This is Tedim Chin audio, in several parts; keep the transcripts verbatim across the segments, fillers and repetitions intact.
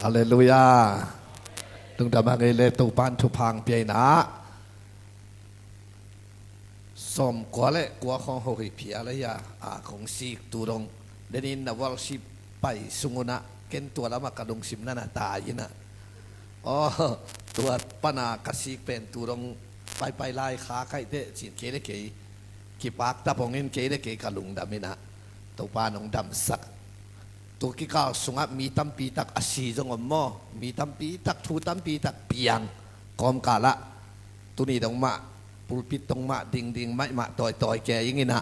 Halleluiah. Lungdam a ngei le Topan thupha hong pia in ah, sawmkua le kua khawng ho hi phial a hi a, a kong sik tu dong. Denin na worship pai sung un ah ken tua lamah ka lungsim na na tai in ah, aw, tua pana ka sik pen tu dong paipai lai kha kaih teh cin kei le kei kipak tap hong in kei le kei ka lungdam in ah, Topan hong damsak. Tua kikal sungah mi tampi tak a si zong om maw? Mi tampi tak, thu tampi tak piang kawmkal ah, tuni dong mah pulpit dong mah dingding maimah tawitawi kei ing in ah,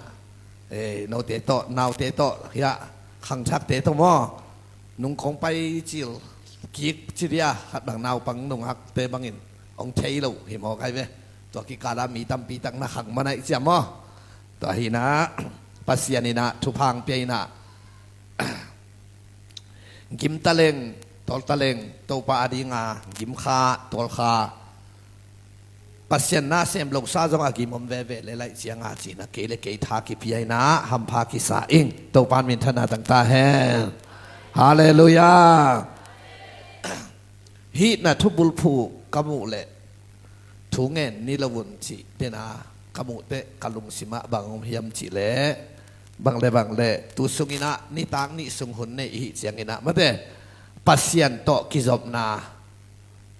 eh, note tawh, naute tawh, hiah khangthakte tawh maw, nung kong pai cil kik ci dia, khat bang naupang nungakte bangin hong thei lo hi mawk ai ve. Tua kikal ah mi tampi tak na khang manaih ciam maw? Tua hi in ah, Pasian in ah thupha hong pia in ah, gim taleng, tawl taleng, Topa a dinga gim kha, tawl kha, Pasian na sem losa zong a gim om veve le laih cianga cin ah kei le kei tha kipia in ah hampha kisa ing. Topan minthanna tang ta hen. Halleluiah. Hih na thubulphuh ka muh leh thu ngen ni lo un cih dena ka muh teh ka lungsimah bang om hiam cih leh, bang le bang le tu sung in ah nitak nih sung hun nei i hih ciangin ah mate, Pasian tawh kizopna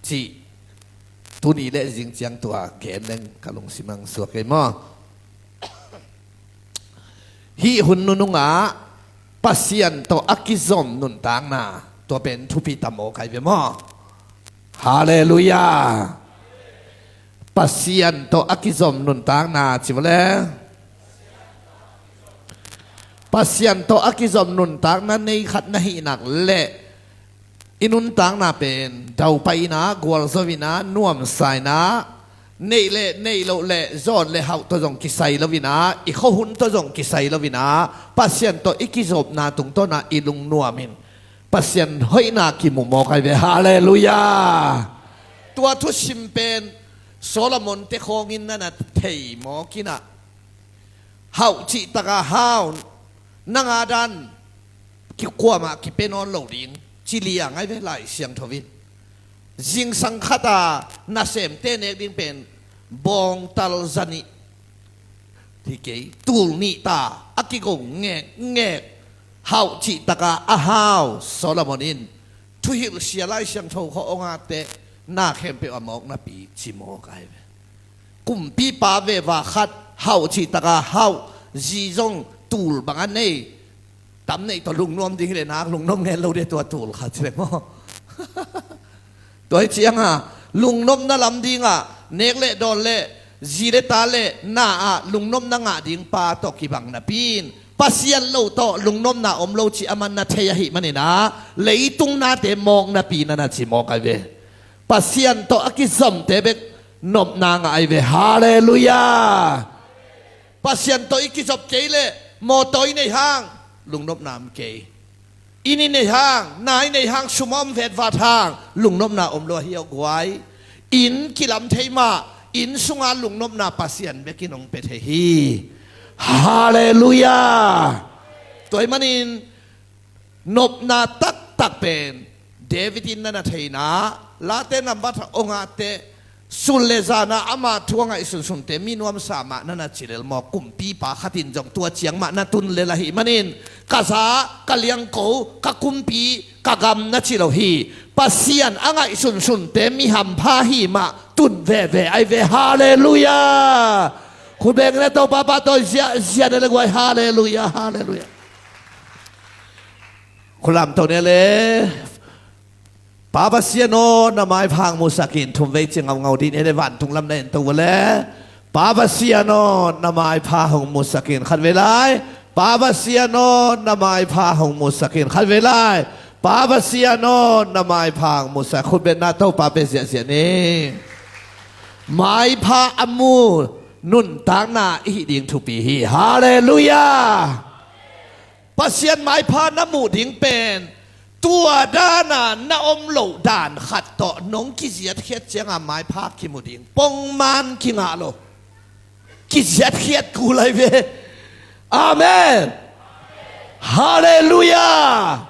cih tuni le zing ciang tua gen leng ka lungsim ang suak ei maw? Hih hun nunungah Pasian tawh a kizom nuntakna, tua pen thupi tam aw kai ve maw? Halleluiah. Pasian tawh a kizom nuntakna ci vawle. Pasian tawh a kizom nuntakna nei khat na hih nak leh i nuntakna pen daupai in ah, gualzo in ah, nuamsa in ah, neih le neih loh le zawn le hauh tawh zong kisai lo in ah, i khuahun tawh zong kisai lo in ah, Pasian tawh i kizopna tungtawn ah i lungnuam in Pasian hoihna kimu mawk ai ve. Halleluiah. Tua thusim pen Solomon te khawngin na na thei mawk in ah, hauh cihtak a hau, nang a dan kikuamah kipia nawn lo ding ci liang ai ve Lai Siangtho in. Zingsang khat a nasemte nek ding pen bawngtal za nih hi kei, tul nih ta a kigo ngekngek, hauh cihtak a a hau Solomon in thuhilh sia Lai Siangtho khawng hong at teh na khempeuh a mawk napi ci mawk ai ve. Kumpipa veva khat hauh cihtak a hauh, zi zong tul bang a nei, tam neih tawh lungnuam ding hi leh nak lungnuam ngen lo ding tua tul khat ci leh maw? Tua hi ciang a lungnopna lam ding ah nek le dawn le zi le ta le na ah lungnopna ngah ding pa tawh kibang napi in Pasian lo tawh lungnopna om lo cih a man na thei ahih manin ah leitung nate mawk napi na na ci mawk ai ve. Pasian tawh a kizomte bek nopna ngah ai ve. Halleluiah. Pasian tawh i kizop kei leh mawtaw i nei hang lungnopna om kei. Inn i nei hang, na i nei hang, sum a om vetvat hang lungnopna om lo ahi aw guai. Inn kilam thei mah, inn sunga lungnopna Pasian bekin hong pia thei hi. Halleluiah. Tua ahih manin nopna taktak pen David in na na thei in ah, Late nambat hong at teh sun le zan ah ama thu a ngaihsunsunte mi nuamsa mah na na ci lel maw? Kumpipa khat in zong tua ciang mah na tun lel ahih manin ka za, ka liangko, ka kumpi, ka gam na ci lo hi. Pasian a ngaihsunsunte mi hampha hi mah tun veve ai ve. Halleluiah. Khut beng in ah Topa pahtawi ziahziah na le guai. Halleluiah, halleluiah. Khulam to ne le. Pa Pasian aw, na maipha hong musak in. Thumvei ci ngaungau dih ne le, vantung lam na en to vawle. Pa Pasian aw, na maipha hong musak in. Khatvei lai. Pa Pasian aw, na maipha hong musak in. Khatvei lai. Pa Pasian aw, na maipha hong musak. Khut beng in ah Topa pia ziahziah ni. Maipha a mu nuntakna i hih ding thupi hi. Halleluiah. Pasian maipha na muh ding pen tua dana na om loh dan khat tawh nong kiziatkhiat cianga maipha kimu ding pongman kingah lo. Kiziatkhiat kul ai ve. Amen. Halleluiah.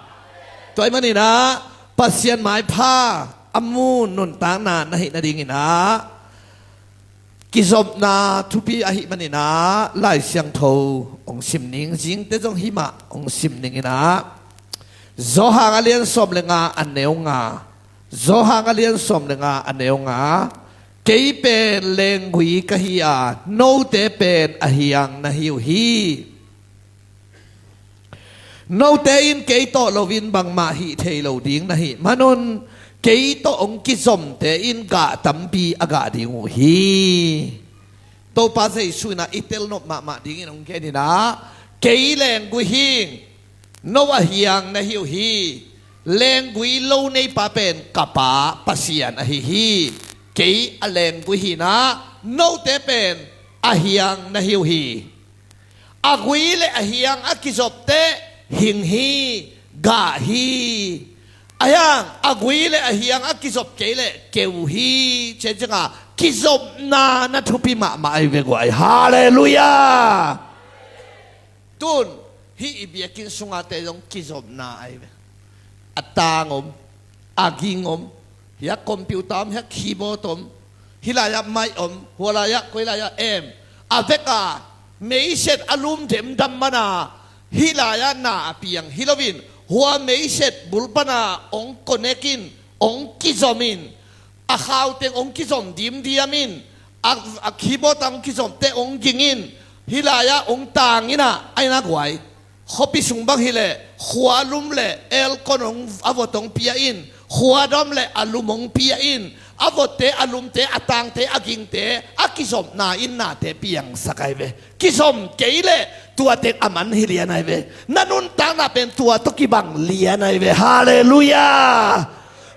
Tua ahih manin ah Pasian maipha a mu nuntakna na hih nadingin ah kizopna thupi ahih manin ah Lai Siangtho hong sim ning, zingte zong himah hong sim ning in ah, Johan a lian sawm le nga a neu nga, Johan a lian sawm le nga a neu nga, kei pen lenggui ka hi a, note pen a hiang na hi uh hi. Note in kei tawh loin bangmah hih thei lo ding na hih manun, kei tawh hong kizomte in gah tampi a gah ding uh hi. Topa Jesu in ah i telnop mahmah dingin hong gen in ah, kei lenggui hing, no a hiang na hi uh hi. Lenggui lo neipa pen ka Pa Pasian ahi hi. Kei a lenggui hi in ah, note pen a hiang na hi uh hi. A gui le a hiang a kizop teh hing hi, gah hi. A hiang, a gui le a hiang a kizop kei leh keu hi. Ciangciang a kizopna na thupi mahmah ahi ve guai. Halleluiah. Tun hih i biakinn sungate zong kizopna ahi ve. A tang om, a ging om, hiah computer om, hiah keyboard om, hih lai-ah mic om, hua lai-ah koi lai-ah amp. A vek a meiset a lum demdam man a, hih lai-ah na a piang hi loin, hua meiset bul pan a hong connect in, hong kizom in, a khau teng hong kizom dimdiam in, a, a keyboard teng hong kizom teh hong ging in, hih lai-ah hong tang in ah, a inn ah guai. Khuapi sung bang hi leh khua lum le aircon hong, a vot hong pia in, khua dam le a lum hong pia in, a votte, a lumte, a tangte, a gingte, a kizopna in nate piangsak ahi ve. Kizom kei leh tua teng a man hi lian ahi ve. Na nuntakna pen tua tawh kibang lian ahi ve. Halleluiah.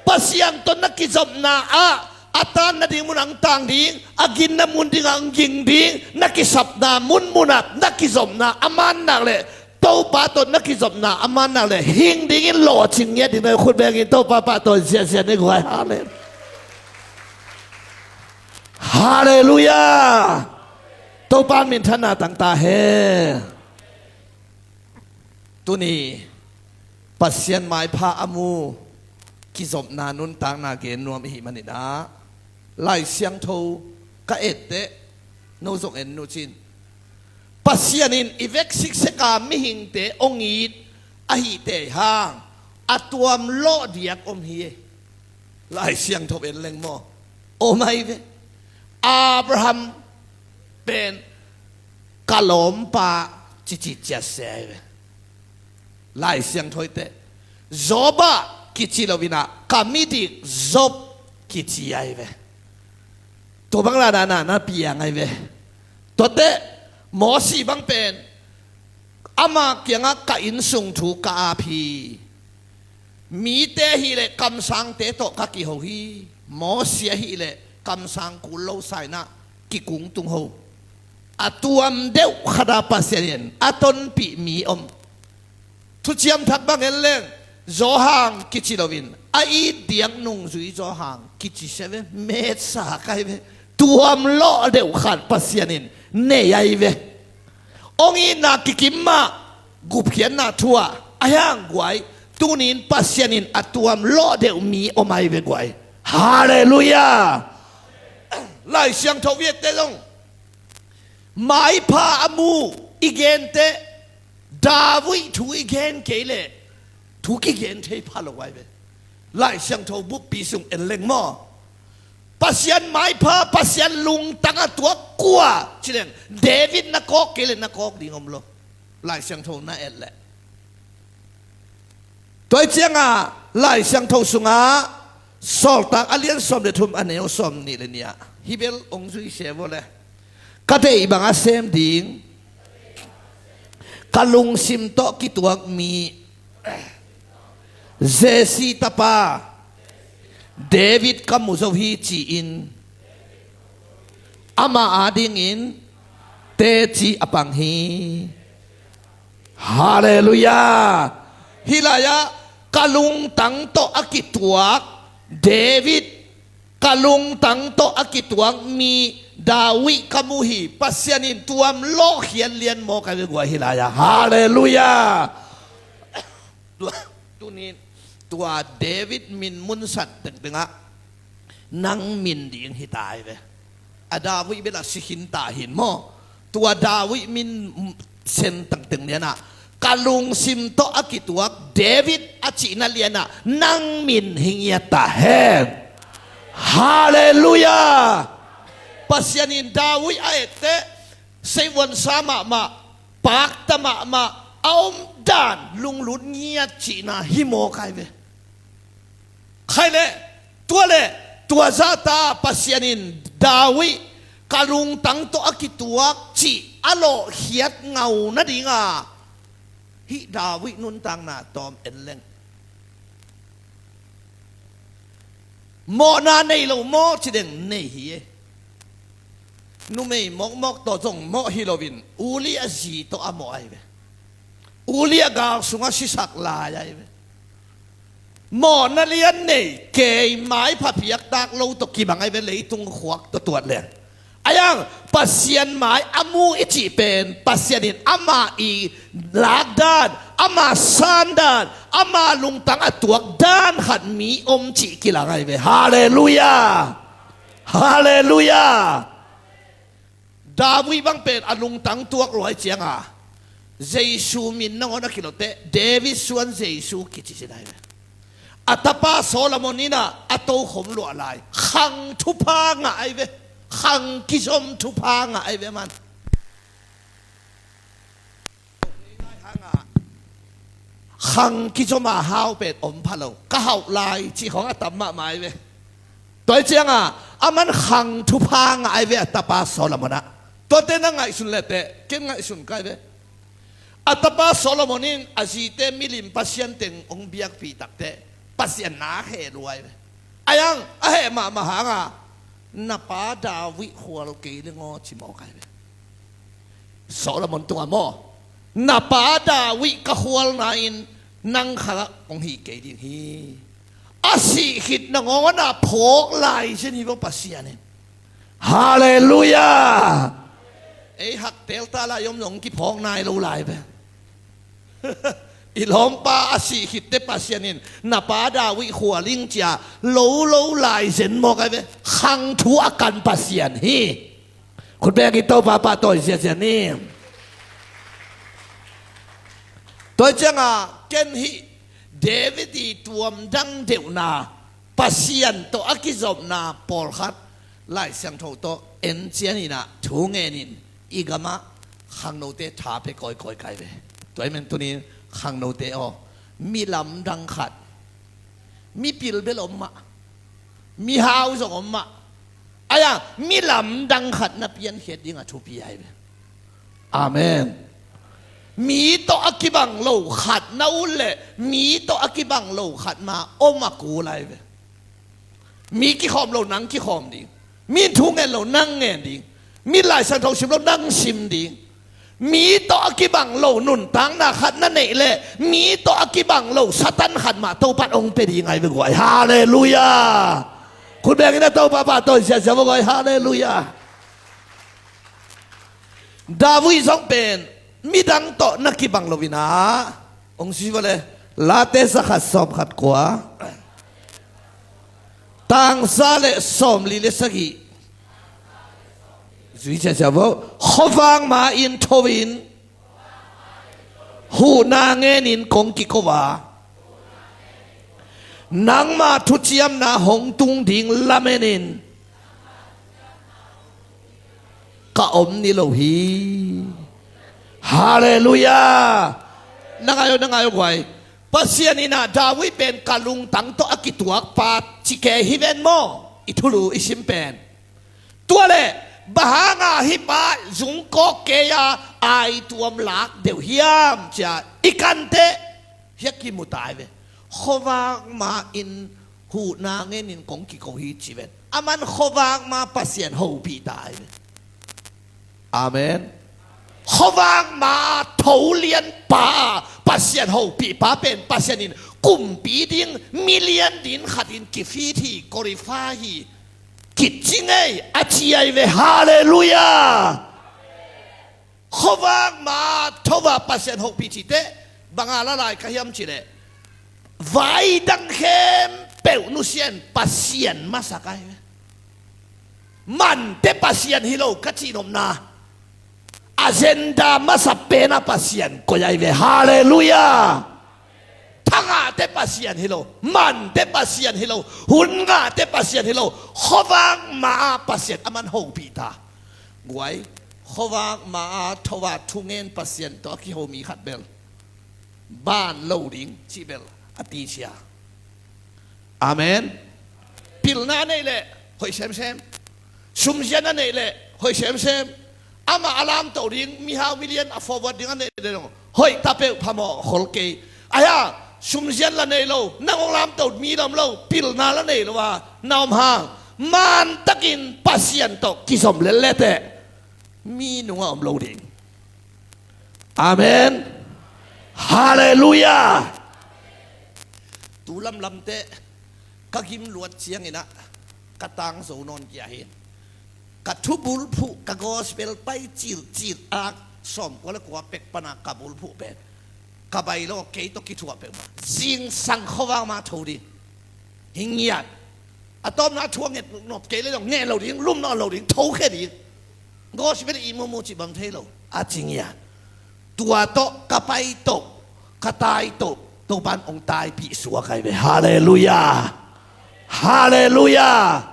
Pasian tawh na kizopna ah a tan nading mun ah hong tang ding, a ginna mun ding ah hong ging ding, na kisapna munmun ah na kizopna a man nak leh, Topa tawh na kizopna a man nak leh, hing dingin lawhcing ngiat ding na khut bengin Topa pahtawi ziahziah ni guai. Halleluiah. Halleluiah. Topa minthanna tang ta hen. Tuni Pasian maipha a mu kizopna nuntakna gen nuam i hih manin ah, Lai Siangtho ka et teh, no zong en nucin. Pasian in i vek siksek a mihingte hong it ahih teh hang a tuam lawh diak om hi. Lai Siangtho en leng maw, om ahi ve. Abraham pen ka lawmpa cici ciatse ahi ve. Lai Siangtho i teh, Job ah kici loin ah ka midik Job kici ahi ve. Tua bang la na na na piang ahi ve. Tua teh Mosi bang pen ama kiangah ka innsung thu ka ap hi. Mite ahih leh kamsangte tawh ka kiho hi. Mosi ahih leh kamsang kul lo sa in ah kikung tung ho. A tuam deuh khat ah Pasian in a tonpih mi om. Thuciam Thak bang en leng, Johan kici loin a it diak nungzui Johan kici se ve, metsa kai ve. Tuam lawh deuh khat Pasian in nei ahi ve. Hong itna kikim mah, gupkhiatna thu ah, a hiang guai, tunin Pasian in a tuam lawh deuh mi om ahi ve guai. Halleluiah. Lai Siangtho viakte zong maipha a mu i gen teh, David thu i gen kei leh thu kigen thei pha lo ahi ve. Lai Siangtho buppi sung en leng maw, Pasian maipha, Pasian lungtang a tuak kua ci leng, David na kawk kei leh na kawk ding om lo. Lai Siangtho na et leh. Tua ciangah Lai Siangtho sungah Sawltak a lian sawm le thum a neu sawm nih le nih ah hih bel hong zui se vawleh, ka deih bang a sem ding, ka lungsim tawh kituak mi, Jesse tapa David ka mu zo hi ci-in ama adingin teci a pang hi. Halleluiah. Hih lai-ah ka lungtang tawh a kituak David, ka lungtang tawh a kituak mi David ka mu hi. Pasian in tuam lawhkhiat lian maw ka ve guai hih lai-ah. Halleluiah. Tunin tua David min mun san tengtengah nang min ding hi ta hi ve. A David bel a si khin ta hi in maw. Tua David min sen tengteng lianah ka lungsim tawh a kituak David a cihna lianah nang min hi ngiat ta hen. Halleluiah. Pasian in David a etteh seivuansa mahmah, pakta mahmah, a omdan lunglut ngiat cihna hi mawk ai ve. Khaileh, tualeh, tua zahta Pasian in David ka lungtang tawh a kituak cih a lawhkhiat ngau nadinga hih David nuntakna tawm en leng. Mawhna nei lo maw ci deng? Nei hi e. Numei mawkmawk tawh zong mawh hi loin Uriah zi tawh a mawh ai ve. Uriah gal sungah sisak lai ai ve. Mawhna lian nei, kei maipha piaktak lo tawh kibang ai ve, leitung khuak tawh tuat leng. Ayang, Pasian mai a mu i cih pen Pasian in amah i lakdan, amah sandan, amah lungtang a tuakdan khat mi om cih kilang ai ve. Halleluiah. Halleluiah. David bang pen a lungtang tuak luai cianga Jesu min nangawn a kilawhteh David suan Jesu kici ci nai ve. A tapa Solomon inah a tokhom luah lai khang thupha ngah ai ve. Khang kizom thupha ngah ai ve man. Khang kizoma hau pen om pha lo, ka hauh lai cih khawng a tam mahmah ai ve. Tua hi cianga aman khang thupha ngah ai ve a tapa Solomon ah. Tuate na ngaihsun lehteh ken ngaihsun kai ve. A tapa Solomon in a zite milim pasian teng hong biakpih takteh Pasian na heh luai ve. Ayang a heh mahmah hanga na pa David khual kei leng aw ci mawk ai ve. Solomon tungah maw, na pa David ka khualna in nang khangah kong hih kei ding hi. A sih khit nangawn a phawk lai zen hi vo Pasian in. Halleluiah. Ei hak telta lai om zong kiphawk nai lo lai ve. I lawmpa a sih khitte Pasian in na pa David khual ing cia lo lo lai zen mawk ai ve. Khang thu a kan Pasian hi. Khut bengin Topa pahtawi ziazia ni. Tua hi cianga ken hih David i tuamdang deuhna Pasian tawh a kizopna pawlkhat Lai Siangtho tawh en cianinah thu ngenin i gamah khangnote tha pe kawikawi kai ve. Tua hi men tunin khangnote aw, mi lamdang khat, mi pilbel om mah, mi hau zong om mah, aia mi lamdang khat na piankhiat dingah thupi ai ve. Amen. Mi tawh a kibang lo khat na ut leh mi tawh a kibang lo khat ma om a kul ai ve. Mi kikhawm lo nang kikhawm ding, mi thu ngen lo nang ngen ding, mi Lai Siangtho sim lo nang sim ding. Mi tawh a kibang lo nuntakna khat na neih leh mi tawh a kibang lo Satan khat mah Topan hong pia ding ai ve guai. Halleluiah. Khut bengin a Topa pahtawi ziazia vo guai. Halleluiah. David zong pen midang tawh na kibang loinah hong si vale. Late zakhat sawmkhat kua, tangsa le sawmli le sagih. Zui ciacia vo. Khuavak ma-in tho-in huhna ngenin kong kiko a, nangma thuciamna hong tung ding lamenin ka om ni lo hi. Halleluiah. Na ngai aw, na ngai aw guai. Pasian inah David pen ka lungtang tawh a kituak pa ci kei hi ven maw? I thulu i sim pen. Tualeh bang hanga hih pa zungkawk kei a aituam lak deuh hiam cia i kanteh hia kimu ta ai ve. Khuavak ma-in huhna ngenin kong kiko hi ci ven. Aman khuavak ma Pasian hopih ta ai ve. Amen. Khuavak ma tho lianpa Pasian hopihpa pen Pasian in kumpi ding milian din khatin kifit hi, qualify hi, kici ngei a ci ai ve. Halleluiah. Khuavak ma tho a Pasian hopih cite banga la lai ka hiam cileh Vai dang khempeuh nusia in Pasian masak ai ve. Mante Pasian hi lo ka cihnopna, agenda masa pena Pasian koih ai ve. Halleluiah. Thangahte Pasian hi lo, mante Pasian hi lo, hun ngahte Pasian hi lo, khuavak ma-a Pasian a man hopih ta. Guai, khuavak ma-a tho a thungen Pasian tawh a kiho mi khat bel ban lo ding cih bel a tisia. Amen. Pilna a neih leh hoih semsem. Sumzian a neih leh hoih semsem. Amah a lamtoh ding mihau milian a forward ding a neih leh dong hoih ta peuh phamawh khol kei. Ahi a, sumzian la nei lo, nang hong lamtoh mi lam lo, pilna la nei lo a na om hang, mantakin Pasian tawh kizom lelleh teh mi nungah om lo ding. Amen. Halleluiah. Tu lamlamteh ka gim luat cianginah ka tangzo nawn kia hi. Ka thubulphuh, ka gospel pai cilcil a sawmkua le kua pek pana ka bulphuh pen ka bai lo, kei tawh kithuah peuhmah. Zingsang khuavak ma tho ding. Hi ngiat. A tawpna a thu a nget nop kei le zong ngen lo ding, lum nawn lo ding, tho khe ding. Gospel i mumu cih bang thei lo a ci ngiat. Tua tawh ka pai toh, ka tai toh, Topan hong taipih suak ai ve. Halleluiah. Halleluiah.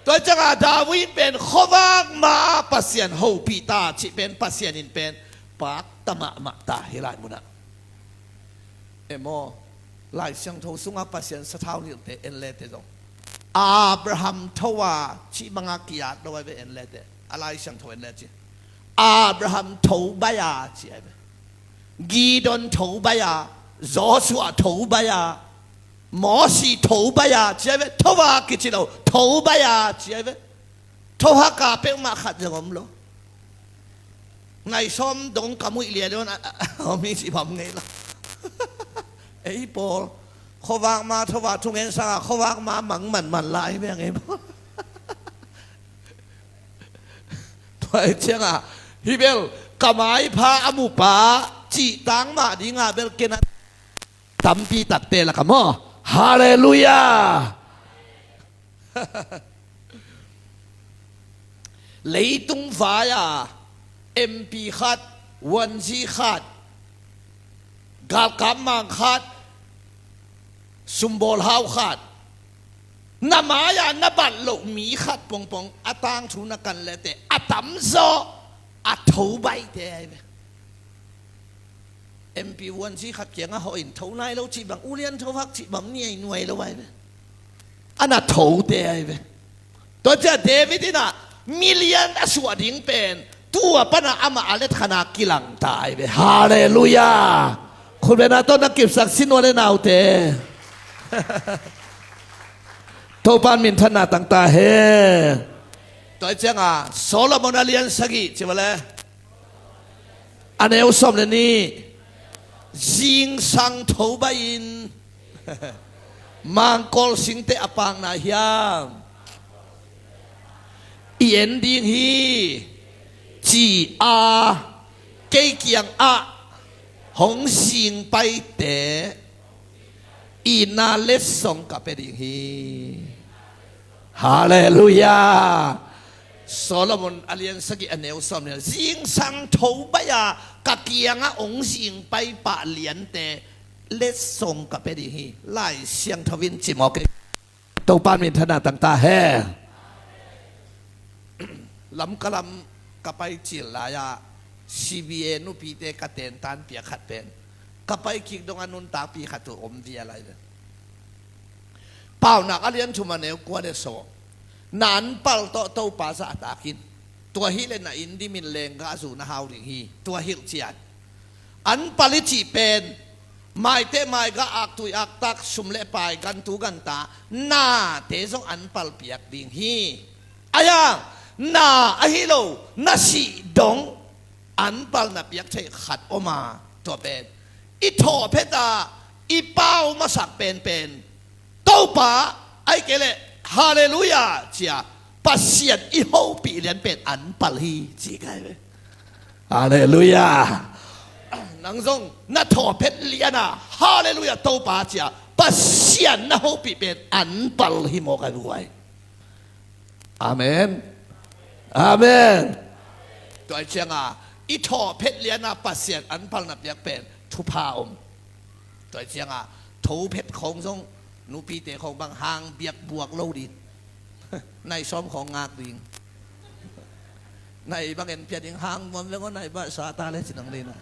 Tua ciangah David pen khuavak ma-a Pasian hopih ta cih pen Pasian in pen pakta mahmah ta hi lai munah. Emaw, Lai Siangtho sungah Pasian sathau nilhte en lete zong Abraham tho a cih banga ki-at lo ai ve, en lete. A Lai Siangtho en le ci. Abraham tho bai a ci ai ve. Gideon tho bai a, Joshua tho bai a, Mosi tho bai a ci ai ve. Tho a kici lo, tho bai a ci ai ve. Tho haka peuhmah khat zong om lo. Nai sawm dong ka muih lian lian a, a, a, om hi ci bam ngei lo. Ei pawl, khuavak ma tho a thungen sanga khuavak ma mang manman lai hi beng ei pawl. Tua hi ciangah hih bel ka maipha a mupa cihtang mah dingah bel ken a tampi takte lakah maw. Halleluiah. Leitung vai-a M P khat, vuanzi khat, galkap mang khat, sumbawlhau khat, na mai-a na bat loh mi khat pongpong a tangthu na kan lete a tamzaw a tho baite ai ve. M P vuanzi khat kiangah hawh in tho nai lo cih bang, ulian tho hak cih bang ni ai nuai lo ai ve. A na thote ai ve. Tua ciah David inah milian a suah ding pen tua pana amah a letkhanah kilangta ai ve. Halleluiah. Khutbetna tawh na kipsak sin ua le naute. Topan minthanna tangta he. Tua ciangah Solomon a lian sagih ci va le. A neu sawm le nih. Zingsang tho bai-in mangkawl singte a pakna hiam i en ding hi, ci-a kei kiangah hong zing paite itna letsong ka pia ding hi. Halleluiah. Solomon a lian sagih a neu sawm le nih. Zingsang tho bai-a ka kiangah hong zing pai pah liante letsong ka pia ding hi. Lai Siangtho in ci mawk ei. Topan minthanna tangta he. Lamka lam ka pai cil lai-ah C B A nupite ka tentan piak khat pen ka pai kik dong a nuntakpih khat uh om vial lai ve. Paunak a lian thum a neu kua le sawm. Na anpal tawh Topa zahtak in. Tua hileh na inn dimin lenggah zu na hau ding hi. Tua hilh ciat. Anpal i cih pen maite maigah, aktui aktak, sum le pai, gantu ganta, nate zong anpal piak ding hi. Ahi hang na ahi lo na sih dong anpal na piak theih khat om a, tua pen i thawh phet a i pau masak penpen Topa, ahih kei leh Halleluiah ci-a Pasian i hopih lian pen anpal hi ci kai ve. Halleluiah. Nang zong na thawh phet lian a Halleluiah Topa ci-a Pasian na hopih pen anpal hi mawk a, guai. Amen. Amen. Tua hi cianga i thawh phet liana Pasian anpal na piak pen thupha om. Tua hi cianga tho phet khawng zong nupite khawng bang hang biak buak lo ding. Nai sawm khawng ngak ding. Nai bang en pia ding, hang muam veng aw, nai bah sa ta le ci nang ding a.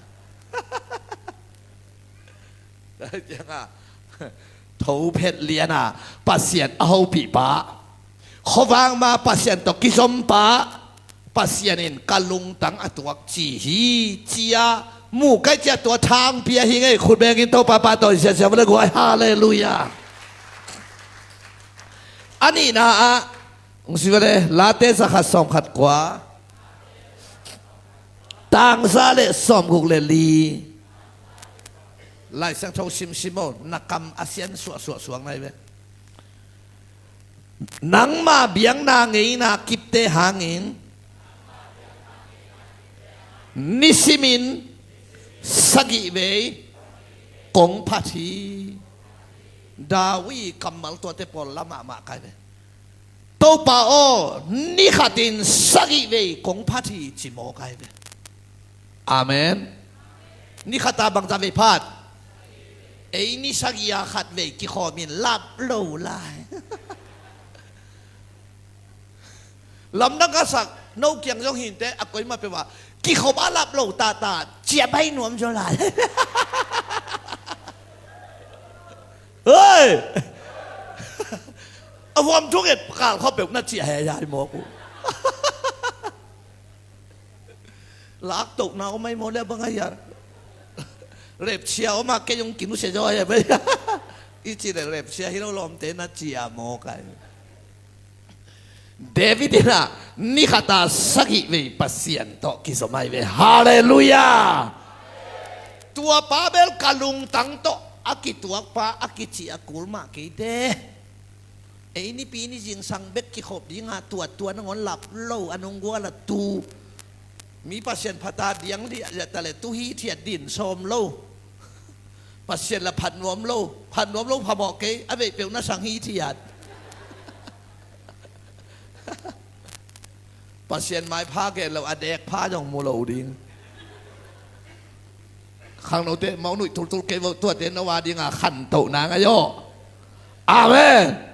Tua hi cianga tho phet liana Pasian a hopih pa, khuavang ma Pasian tawh kizom pa, Pasian in ka lungtang a tuak ci hi, ci-a mu kai cia tua thang pia hi ngei. Khut bengin Topa pa tawh i siasia vale guai. Halleluia. A nihna ah, hong si vale, Late zakhat sawmkhat kua, tangza le sawmguk le li. Lai Siangtho simsim aw, na kam a sian suahsuah suang nai ve. Nangma biakna ngeina kipte hangin nisimin sagih vei kong phat hi. David kammal tuate pawl la mahmah kai ve. Topa aw, ni khatin sagih vei kong phat hi ci mawk ai ve. Amen. Ni khata bangza vei phat? Ei ni sagih a khat vei kikhawmin lap lo lai. Lamdang ka sak no kiang zong hinte a koima peuh a kikhop a lap lo tata ciah bai nuam zaw lai. Hei! A huam thuk et kal khawpeuh na ciah he yai mawk uh. Laktohna om ai maw le bang ai a. Repsia om a kei hong kinusia zaw ai a bai. I ci le repsia hi lo lawmte na ciah mawk ai. David in ah ni khata sagih vei Pasian tawh kizom ai ve. Halleluia. Tua pa bel ka lungtang tawh a kituak pa a kici a kul mah keite. Ei nipi ni zingsang bek kikhop dinga tuattua nangawn lap lo a nunggual a tu. Mi Pasian phata diang liahliah ta le tu hithiat din sawm lo. Pasian la phat nuam lo, phat nuam lo phamawh kei a veih peuh na sang hithiat. Pasian maipha gen lo a dekpha zong mu lo ding. Khangnote mau nuih tultul kei vo tuate no a dinga khantohna ngai aw. Amen.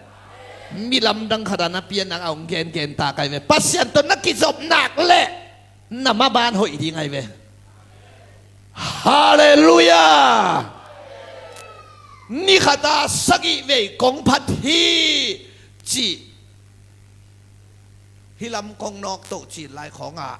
Mi lamdang khata na pian nang a hong gengen ta kai ve. Pasian tawh na kizop nak leh na maban hoih ding ai ve. Halleluia. Ni khata sagih vei kong phat hi ci. Hih lam kong nawk toh cin lai khawngah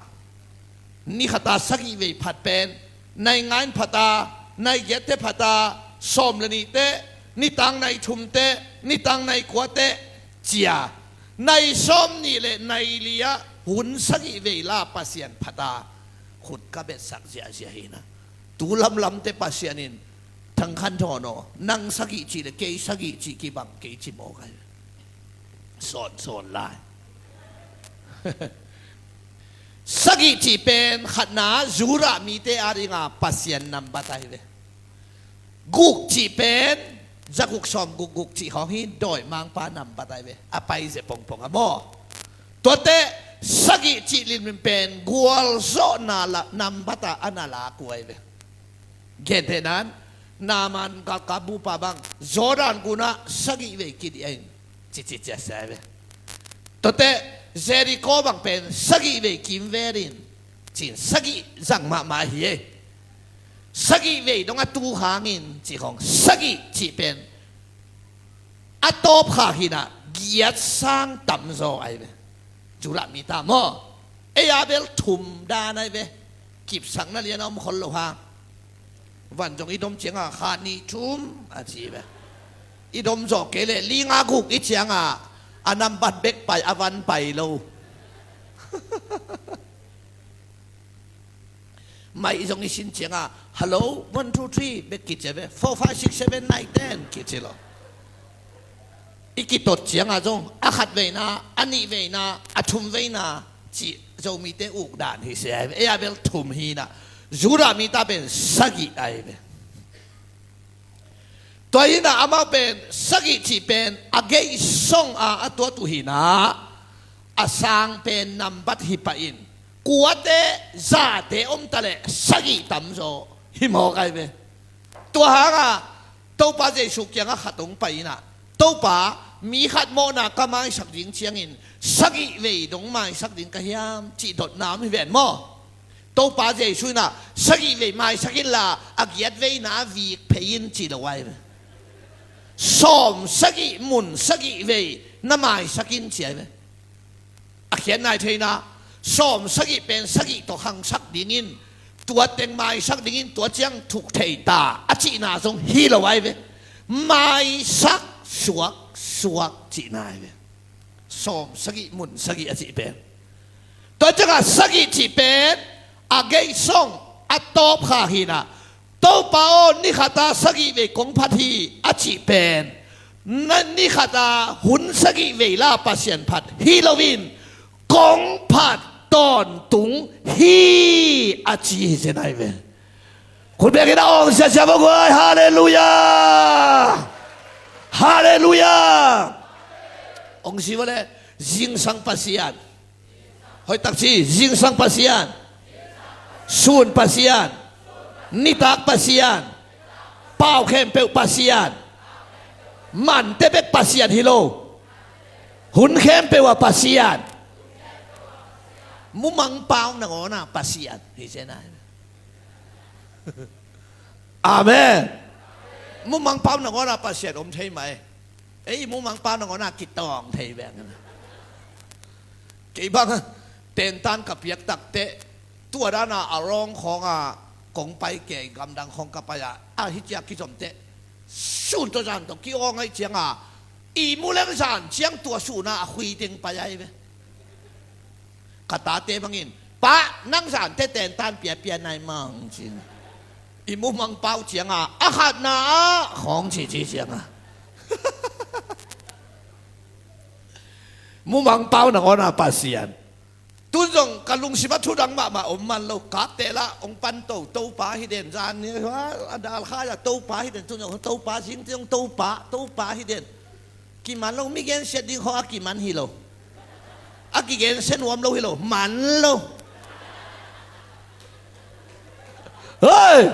ni khata sagih vei phat pen nai nga in phata, nai giatte phata, sawm le nihte, nitang nai thumte, nitang nai kuate cia, nai sawm nih le nai li ah hun sagih vei la Pasian phata khut ka betsak ziahziah hi na. Tu lamlamte Pasian in thangkhan thawn aw, nang sagih cih le kei sagih cih kibang kei ci mawk ai. Sawnsawn lai. Sagih cih pen khatna Judah mite a dinga Pasian nambat ai ve. Guk cih pen zaguk sawm gukguk cih khawng hi, dawimangpa nambat ai ve. A pai ze pongpong a maw. Tuate sagih cih linmin pen gualzawhna la nambat a a na lak uh ai ve. Gentehnan Naaman galkap bupa bang Jordan gunah sagih vei kidih a in cici ciasia ve. Tuate Jericho bang pen sagih vei kimvel in cin sagih zang mahmah hi e. Sagih vei dong a tu hangin cih khawng sagih cih pen a tawpkha hinah giat sang tamzaw ai ve. Judah mi ta maw. Ei a bel thum dan ai ve. Kipsakna lian a om khol lo hang. Van zong i dom cianga kha nih thum a ci ve. I dom zawh kei leh li nga guk i cianga a nambat bek pai a van pai lo. Mai zong i sin cianga hello, one two three bek kici ve, four five six seven nine ten kici lo. I kitot cianga zong a khat veina, a nih veina, a thum veina cih Zomite uk dan hi se ai ve. Ei a bel thum hi na. Judah mi ta pen sagih ai ve. Tua hinah amau pen sagih cih pen a geih song a a tuat uh hinah a sang pen nambat hi pah in kuate zate om ta leh sagih tamzaw hi mawk ai ve. Tua hangah Topa Jesu kiangah khat hong pai inah Topa mi khat mawhna ka maisak ding ciangin sagih vei dong maisak ding ka hiam cih dotna om hi ven maw? Topa Jesu inah sagih vei maisak inla a giat veina vik phei in ci lo ai ve. Sawm sagih mun sagih vei na maisak in ci ai ve. A khiat nai theina sawm sagih pen sagih tawh khangsak dingin tua teng maisak dingin tua ciang thuk thei ta a cihna zong hi lo ai ve. Maisak suak suak cihna ai ve. Sawm sagih mun sagih a cih pen tua ciangah sagih cih pen a geih song a tawp kha hinah Topa aw, ni khata sagih vei kong phat hi a cih pen na ni khata hun sagih vei la Pasian phat hi loin kong phat tawntung hi a ci hi zen ai ve. Khut bekin a awng siasia bawk uai. Halleluia. Halleluia. Awng si vawle. Zingsang Pasian. Hoihtak ci. Zingsang Pasian. Sun Pasian. Nitak Pasian. Pau khempeuh Pasian. Mante bek Pasian hi lo. Hun khempeuh a Pasian. Mumang pau nangawna Pasian hi zen ai. Amen. Mumang pau nangawna Pasian om thei mai. Ei, mumang pau nangawna kitawng thei veng. Kei bang tentan ka piak takteh tua dana a rawng khawnga kong pai kei gamdang khawng ka pai a a hicia kizomteh sun tawh zan tawh ki-awng aih cianga i muleng zan ciang tua suna a khui teng pai ai ve. Ka tate bangin pa nang zante tentan piapia nai mang cin i mumang pau cianga a khatna ah khawng cici cianga mumang pau nangawna Pasian. Tun zong ka lungsim a thudang mahmah om man lo. Kapte lah hong pan to, Topa hi den zan ni a dalkhai a Topa hi den. Tun zong Topa zing ti zong Topa, Topa hi den. Kiman lo, mi gensiat ding khawng a kiman hi lo. A kigensia nuam lo hi lo, man lo. Hei!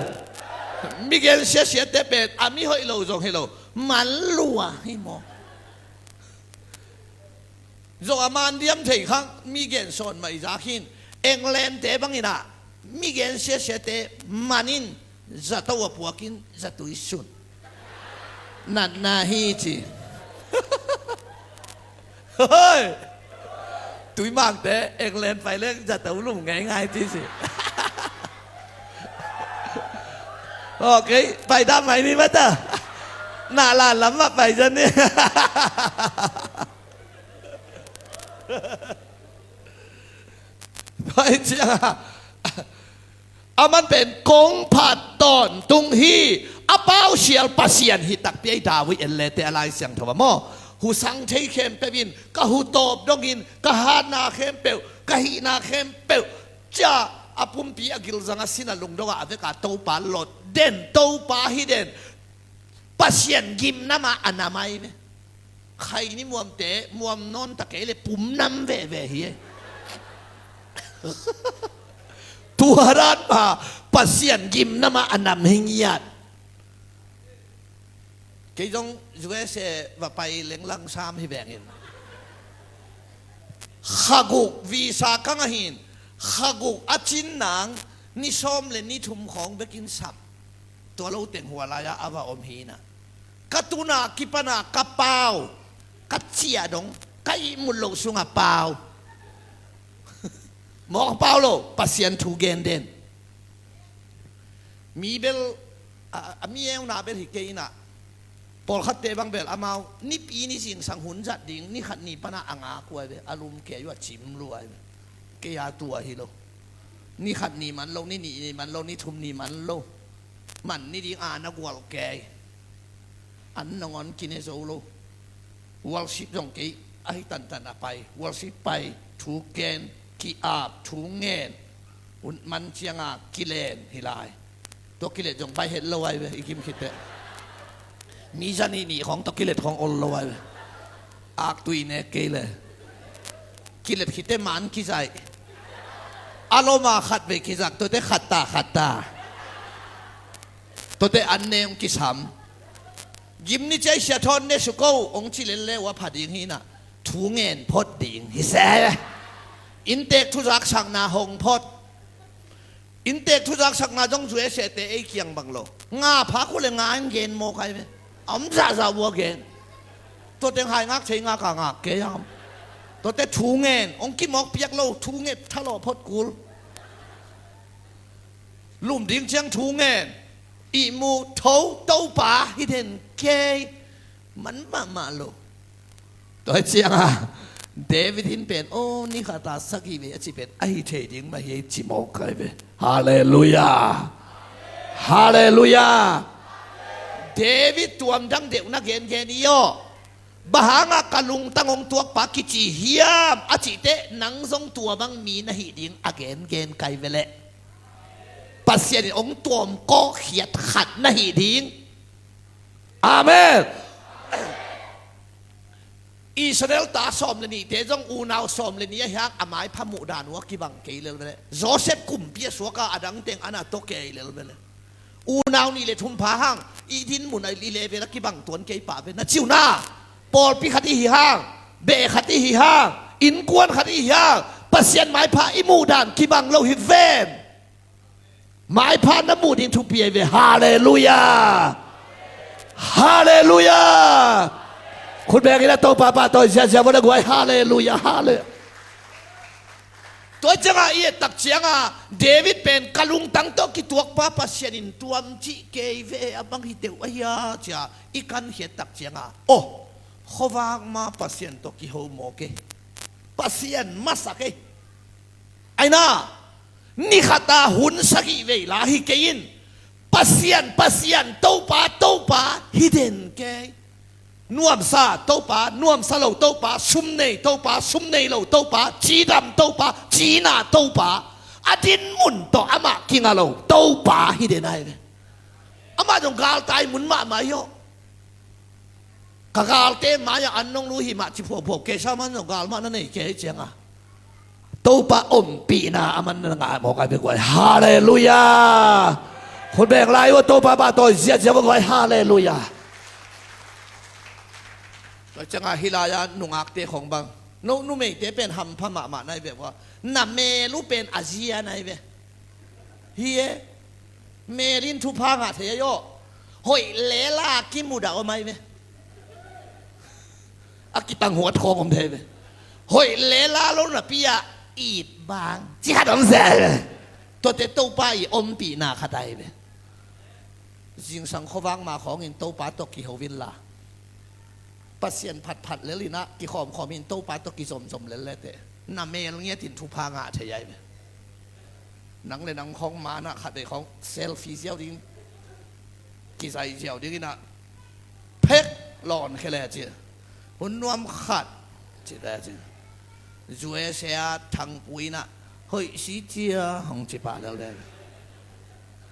Mi gensia siate pen a mi hoih lo zong hi lo, man lua hi maw? Zong a man diam thei khang mi gen sawn mah i zak hin. England te bangin ah mi gen siasiate manin zato a puakin zatui sun. Natna hi ci. Hoi! Tuimangte England pai leng zato lum ngaingai ci si. Ok, pai dah mai ni mata. Nah lan lam mah pai zan ni. Pai ciang a, a man pen kong phat tawntung hi. A pausial Pasian hi takpi ei. David en lete a Lai Siangtho a maw, husang thei khempeuh in ka hutawp dongin ka hatna khempeuh, ka hihna khempeuh cia a pumpi a gilzang a sin a lungdong a, a veka Topa lot den, Topa hi den. Pasian gimna mah a nam ai ve. Khaini muamte muam nawn ta kei le pum nam veve hi e. Tua dan mah Pasian gimna mah a nam hi ngiat. Kei zong U S A va pai lenglang sam hi vengin. Khaguk visa kang ahin, khaguk a cin nang ni sawm le ni thum khawng bekin sam. Tua lo teng hua lai-ah a va om hi na. Ka tuna kipana ka pau, ka ciah dong, ka ihmut loh sunga pau. Mawk pau lo, Pasian thu gen den. Mi bel a, a mi euna bel hi kei inah. Pawlkhatte bang bel amau nipi ni zingsang hun zat ding, ni khat ni pana a ngak uh ai ve, a lum kei uh a cim lua ai ve. Kei a tua hi lo. Ni khat ni man lo, ni nih ni man lo, ni thum ni man lo. Man ni ding a na gual kei. An nangawn kine zo lo. Worship zong kei ahi tantan a pai. Worship pai, thu ken, ki-ap, thu ngen. Un man cianga kilen hi lai. Tua kilet zong pai het lo ai ve, i kim khit teh. Mi zanih nih khawng tawh kilet khawng ol lo ai ve. Aktui nek kei le. Kilet khite man kizaih. A loma khat vei kizak, tuate khat ta khat ta. Tuate an ne hong kisam. Gim ni ciai Sia Thawn ne suk o hong ci lel le uh a pha ding hi inah, thu ngen phot ding hi se. Inntek thuzaksakna hong phot. Inntek thuzaksakna zong zuesete ei kiang bang lo. Nga pha khu le nga in gen mawk ai ve. A om zahzah uh a gen. Tuate hai ngak thei ngak a ngak kei a om. Tuate thu ngen hong kimawk piak lo, thu nget thalawh phot kul. Lum ding ciang thu ngen. Ihmu tho, Topa hi den kei. Man mahmah lo. Tua hi cianga David in pen, o, ni khata sagih vei a ci pen ahi thei ding mah hi ei ci mawk ai ve. Halleluiah. Halleluiah. David tuam dang deuh na gengen i aw. Bang hanga ka lungtang hong tuakpa kici hiam a cihte, nang zong tua bang mi na hih ding a gengen kai ve leh. Pasian in hong tuam kawkkhiat khat na hih ding. Amen. Israel ta sawm le nihte zong unau sawm le nih a hiak a maipha muhdan uh a kibang kei lel ve leh. Joseph kumpi a suaka a dangteng ana tawh kei lel ve leh. Unau nih le thum pha hang i dinmun a i level a kibang tuan kei pah ve na ci uh na. Pawlpi khat i hi hang, beh khat i hi hang, innkuan khat i hi hang, Pasian maipha i muhdan kibang lo hi ven. Maipha na muh ding thupi ai ve. Halleluiah. Halleluiah. Khut beng in a Topa pahtawi ziazia vua na guai. Halleluiah. Halleluiah. Tua cianga i et tak cianga David pen ka lungtang tawh kituakpa Pasian in tuam cih kei ve a bang hi teuh a hia cia i kankhiat tak cianga, aw, khuavak ma Pasian tawh kiho maw kei? Pasian masa kei. Aina, ni khata hun sagih vei la hi kei in, Pasian, Pasian, Topa, Topa hi den kei. Nuamsa Topa, nuamsa lo Topa, sum nei Topa, sum nei lo Topa, cidam Topa, cina Topa, a dinmun tawh amah kinga lo Topa hi den ai ve. Amah zong galtai mun mahmah hi aw. Ka galte mai-ah an nong lu hi mah ci phuaphuap kei sa man zong gal mah na nei kei cianga Topa ompihna a man na ngah mawk ai ve guai. Halleluiah. Khut beng lai uh a Topa pahtawi ziazia vua guai. Halleluiah. Tua cianga hih lai-a nungakte khong bang, no numeite pen hampha mahmah nai ve vua. Na mel uh pen a zia nai ve. Hi e. Mel in thupha ngah thei ahi aw. Hoih lela kimudah om ai ve. A kitang huat khawng om thei ve. Hoih lela lo napi-ah it bang ci khat om se ai ve. Tuate Topa i ompihna khat ai ve. Zingsang khuavak ma khawngin Topa tawh kiho inla, Pasian phatphat lel inah kikhawmkhawm in Topa tawh kizomzom lel lete, na mel ngiatin thupha ngah thei ai ve. Nang le nang khawng manah khat vei khawng selfie ziau ding, kizai ziau ding inah phek lawn khia le ci. Hun nuam khat ci le ci. U S A a Thangpu inah hoih si cia hong ci pah lel le.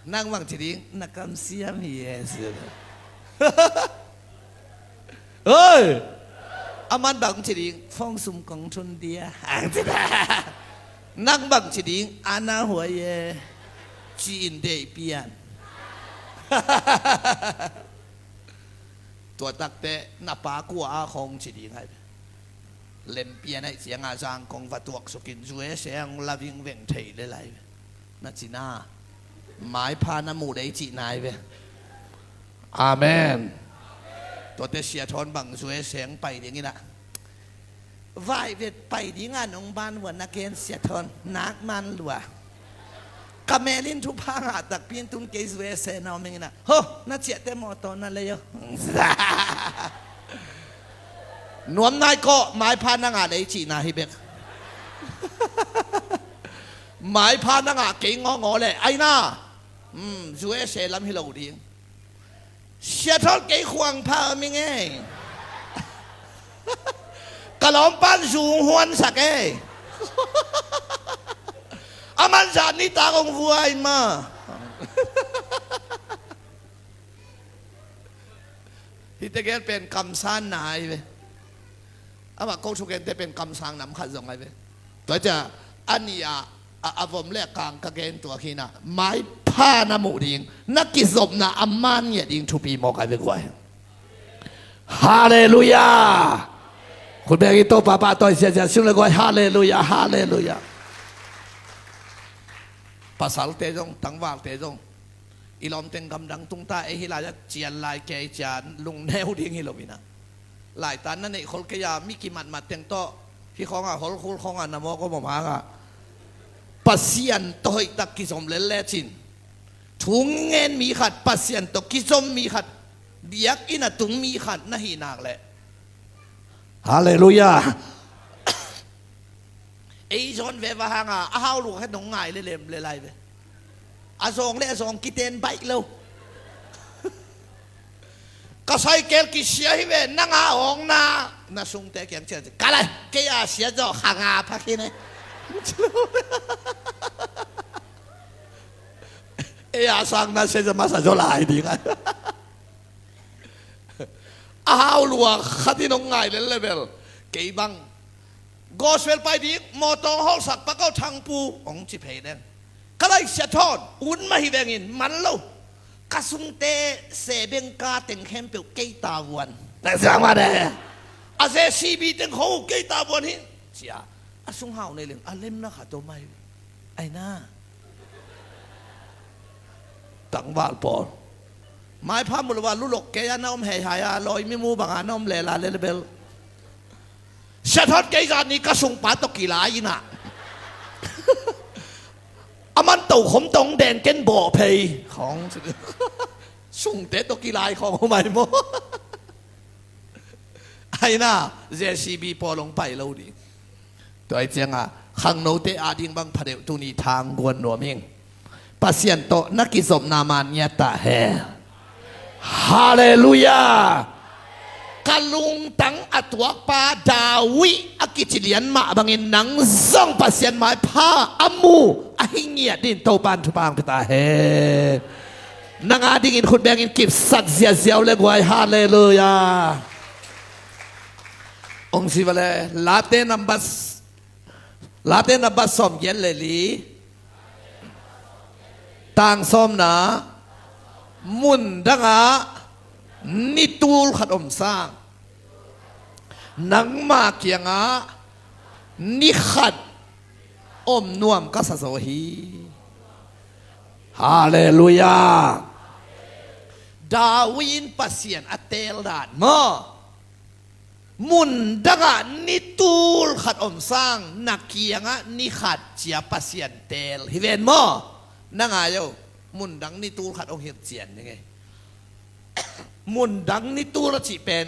Nang bang ci ding, na kamsiam hi e si. Oi! Aman bang ci ding, fong sum kong thun dia hang ci ta. Nang bang ci ding, ana huai e. Ci in dei pian. Tua takte na pa kua a khong ci ding ai ve. Lempian aih cianga zang kong va tuaksukin U S A hong la vingveng thei le lai ve. Na cina maipha na muh dei cihna ai ve. Amen. Tuate Sia Thawn bang U S A hong pai ding inah, vaivet pai dinga nong ban vua na gen Sia Thawn nak man lua. Ka mel in thupha ngah takpi in tun kei U S A na om ing inah, ho, na ciahte mawtaw na lei aw. Nuam nai kawh, maipha na ngah lei cihna hi bek. Maipha na ngah kei ngawngawh le aina, um, U S A lam hi lo ding. Sia Thawn kei khuang pha ming ei. Ka lawmpan zung huansak ei. A manzah nitak hong vuai ma. Hihte gel pen kamsanna ahi ve. Amah ko thugente pen kamsang nam khat zong ahi ve. Tua ciah a nih ah a, a vom le a kang ka gen tuak hi nah, maipha na muh ding, na kizopna a man ngiat ding thupi mawk ahi ve guai. Halleluiah. Khut beng in Topa pahtawi ziahziah sung le guai. Halleluiah, halleluiah. Pasalte zong, tangvalte zong, i lawmteng gamdang tungta ei hih lai-ah cian lai kei cian lungneu ding hi lo inah, laitan na neih khol kei-a mi kimatmat teng tawh hih khawngah holkhul khawngah na mawk om om hangah Pasian tawh hoihtak kizom lel lecin, thu ngen mi khat, Pasian tawh kizom mi khat, biakinn a tung mi khat na hih nak leh, halleluiah, ei zawn veva hanga a hau lua khat nong ngai le lem le lai ve. A zawng le a zawng kiten baih lo. Ka saikel kisia hi ve, nanga awngna na sungte kiang cian ci. Ka lai, kei a sia zaw khanga pha khin e. Ei a sangna sia zaw masa zaw lai ding a. A hau lua khat in hong ngai lel le bel, kei bang gospel pai ding mawtaw hong hawlsak pa ko Thangpu hong ci phei deng. Ka laih sia thawn un mah hi vengin man lo. Ka sungte sebengka teng khempeuh kei ta vuan. Teng siang mah de. A J C B teng khong uh kei ta vuan hi. Cia a sung hau nei leng a lemna khat om ahi ve. Aina tangval pawl, maipha mu lo a lulok kei a na om heihai a lawi mimu banga na om lela lelebel. Sia thawn kei zani ka sungpa tawh kilai inah, a man tokhom tawh hong deng ken bawh phei khawng, sungte tawh kilai khawng om ahi maw? Aina J C B pawl hong pai lo ding. Tua hi cianga khangnote ading bang phadeuh tuni thangguan nuam ing. Pasian tawh na kizopna man ngiat ta hen. Halleluiah. Ka lungtang a tuakpa David a kici lian mah bangin nang zong Pasian maipha a mu a hi ngiat dingin Topan thupha hong pia ta hen. Nang adingin khut bengin kipsak ziahziah uh le guai. Halleluiah. Hong si va le, Late nambat, Late nambat sawmgiat le li, tang sawmna, mundangah ni tul khat om sang, nangma kiangah ni khat om nuam ka sa zaw hi. Halleluiah. David in Pasian a teel dan maw? Mundangah ni tul khat om sang, na kiangah ni khat cia Pasian teel hi ven maw? Na ngai o, mundang ni tul khat hong hilh cian ni ngei. Mundang ni tul a cih pen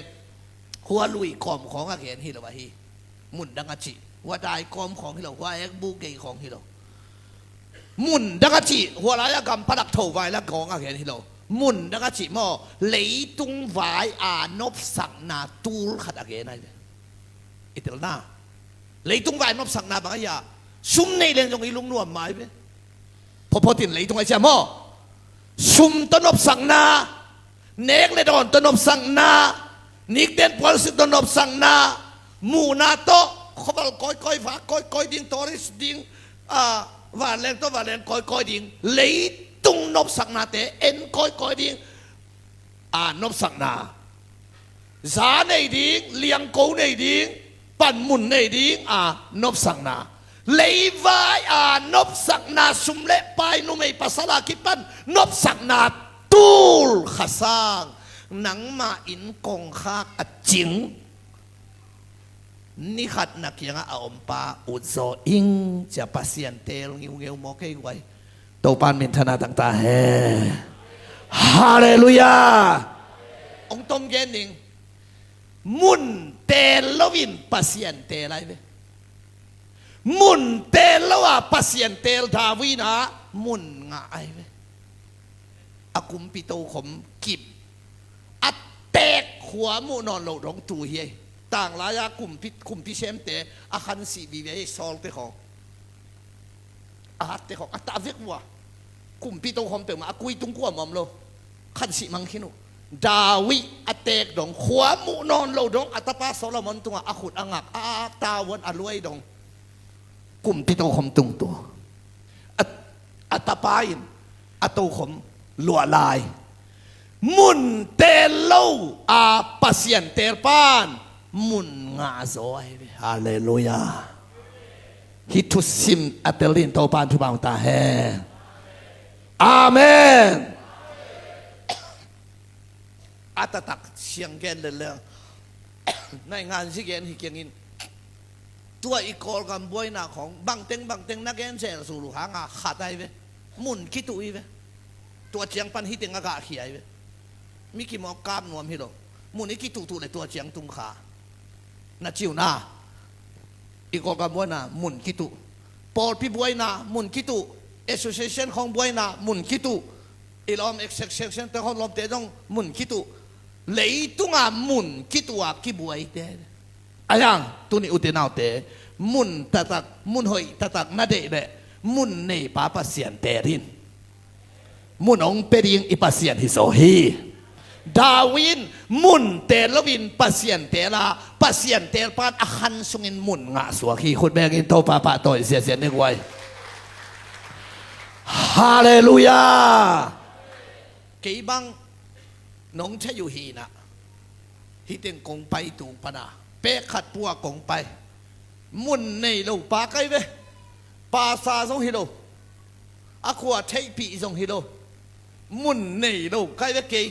hua lui kawm khawng a gen hi lo ahi. Mundang a cih hua dai kawm khawng hi lo, hua ekbu gei khawng hi lo. Mundang a cih hua lai-a gam palak tho vai la khawng a gen hi lo. Mundang a cih maw, leitung vai a nopsakna tul khat a gen ahi ve. I telna, leitung vai nopsakna bang ahi a, sum nei leng zong i lungnuam mai ve. Phawphawtin leitung ahi cia maw, sum tawh nopsakna, nek le dawn tawh nopsakna, nikten puansilh tawh nopsakna, muhna tawh khuaval kawikawi, vak kawikawi ding, tourist ding, a, vanleng tawh vanleng kawikawi ding, leitung nopsaknate en kawikawi ding, a, nopsakna, za nei ding, liangko nei ding, panmun nei ding a nopsakna, leivai a nopsakna, sum le pai, numei pasal a kipan nopsakna tul khat sang, nangmah inn kongkhak a cing ni khat na kiangah a ompa ut zaw ing cia Pasian teel ngiungeu maw kei guai? Topan minthanna tang ta hen. Halleluiah. Hong tom gen ning. Mun teel loin Pasian teel ahi ve. Mun teel lo a Pasian teel David in ah mun ngah ahi ve. A kumpi tokhom kip, a teek khua muh nawn loh dong tu hi ei. Tanglai-a kumpi, kumpi semte a khansih vive ei, sawlte khawng, a hatte khawng a tah vek vua. Kumpi tokhom peuhmah a kui tung kuam om lo. Khansih mang khin uh. David a tek dong, khua muh nawn lo dong, a tapa Solomon tungah a khut a ngak, a tavuan a luai dong, kumpi tokhom tungtua. A, a tapa in a tokhom luah lai. Mun teel lo a Pasian teel pan mun ngah zaw ahi ve. Halleluiah. Hih thusim a tel dingin Topa in thupha hong ta hen. Amen. A taktak siang gen lel leng, naingan zi gen hi keng in. Tua i Kawlgam buaina khong bangteng bangteng na gen zel zul uh hanga khat ahi ve. Mun kituh hi ve. Tua ciang pan hih teng a gahkhia hi ve. Mi kimawk kap nuam hi lo. Mun i kituhtuh le tua ciang tung kha. Na ci uh na, i Kawlgam buaina mun kituh, pawlpi buaina mun kituh, association khong buaina mun kituh, i lawm executive secretary khong lawmte zong mun kituh. Leitunga mun kituh a kibuaite. Ahi hang tuni ute naute, mun taktak, mun hoih taktak na deih leh mun neipa Pasian teel in. Mun hong pia ding i Pasian hi zaw hi. David in mun teel loin Pasian teel a, Pasian teel pan a khan sungin mun ngah suak hi. Khut bengin Topa pahtawi ziazia ni guai. Halleluiah. Kei bang nong thei uh hi na, hih teng kong pai tung pana pek khat pua kong pai. Mun nei lo pa kai ve. Pasa zong hi lo. A khua theihpih zong hi lo. Mun nei lo kai ve kei.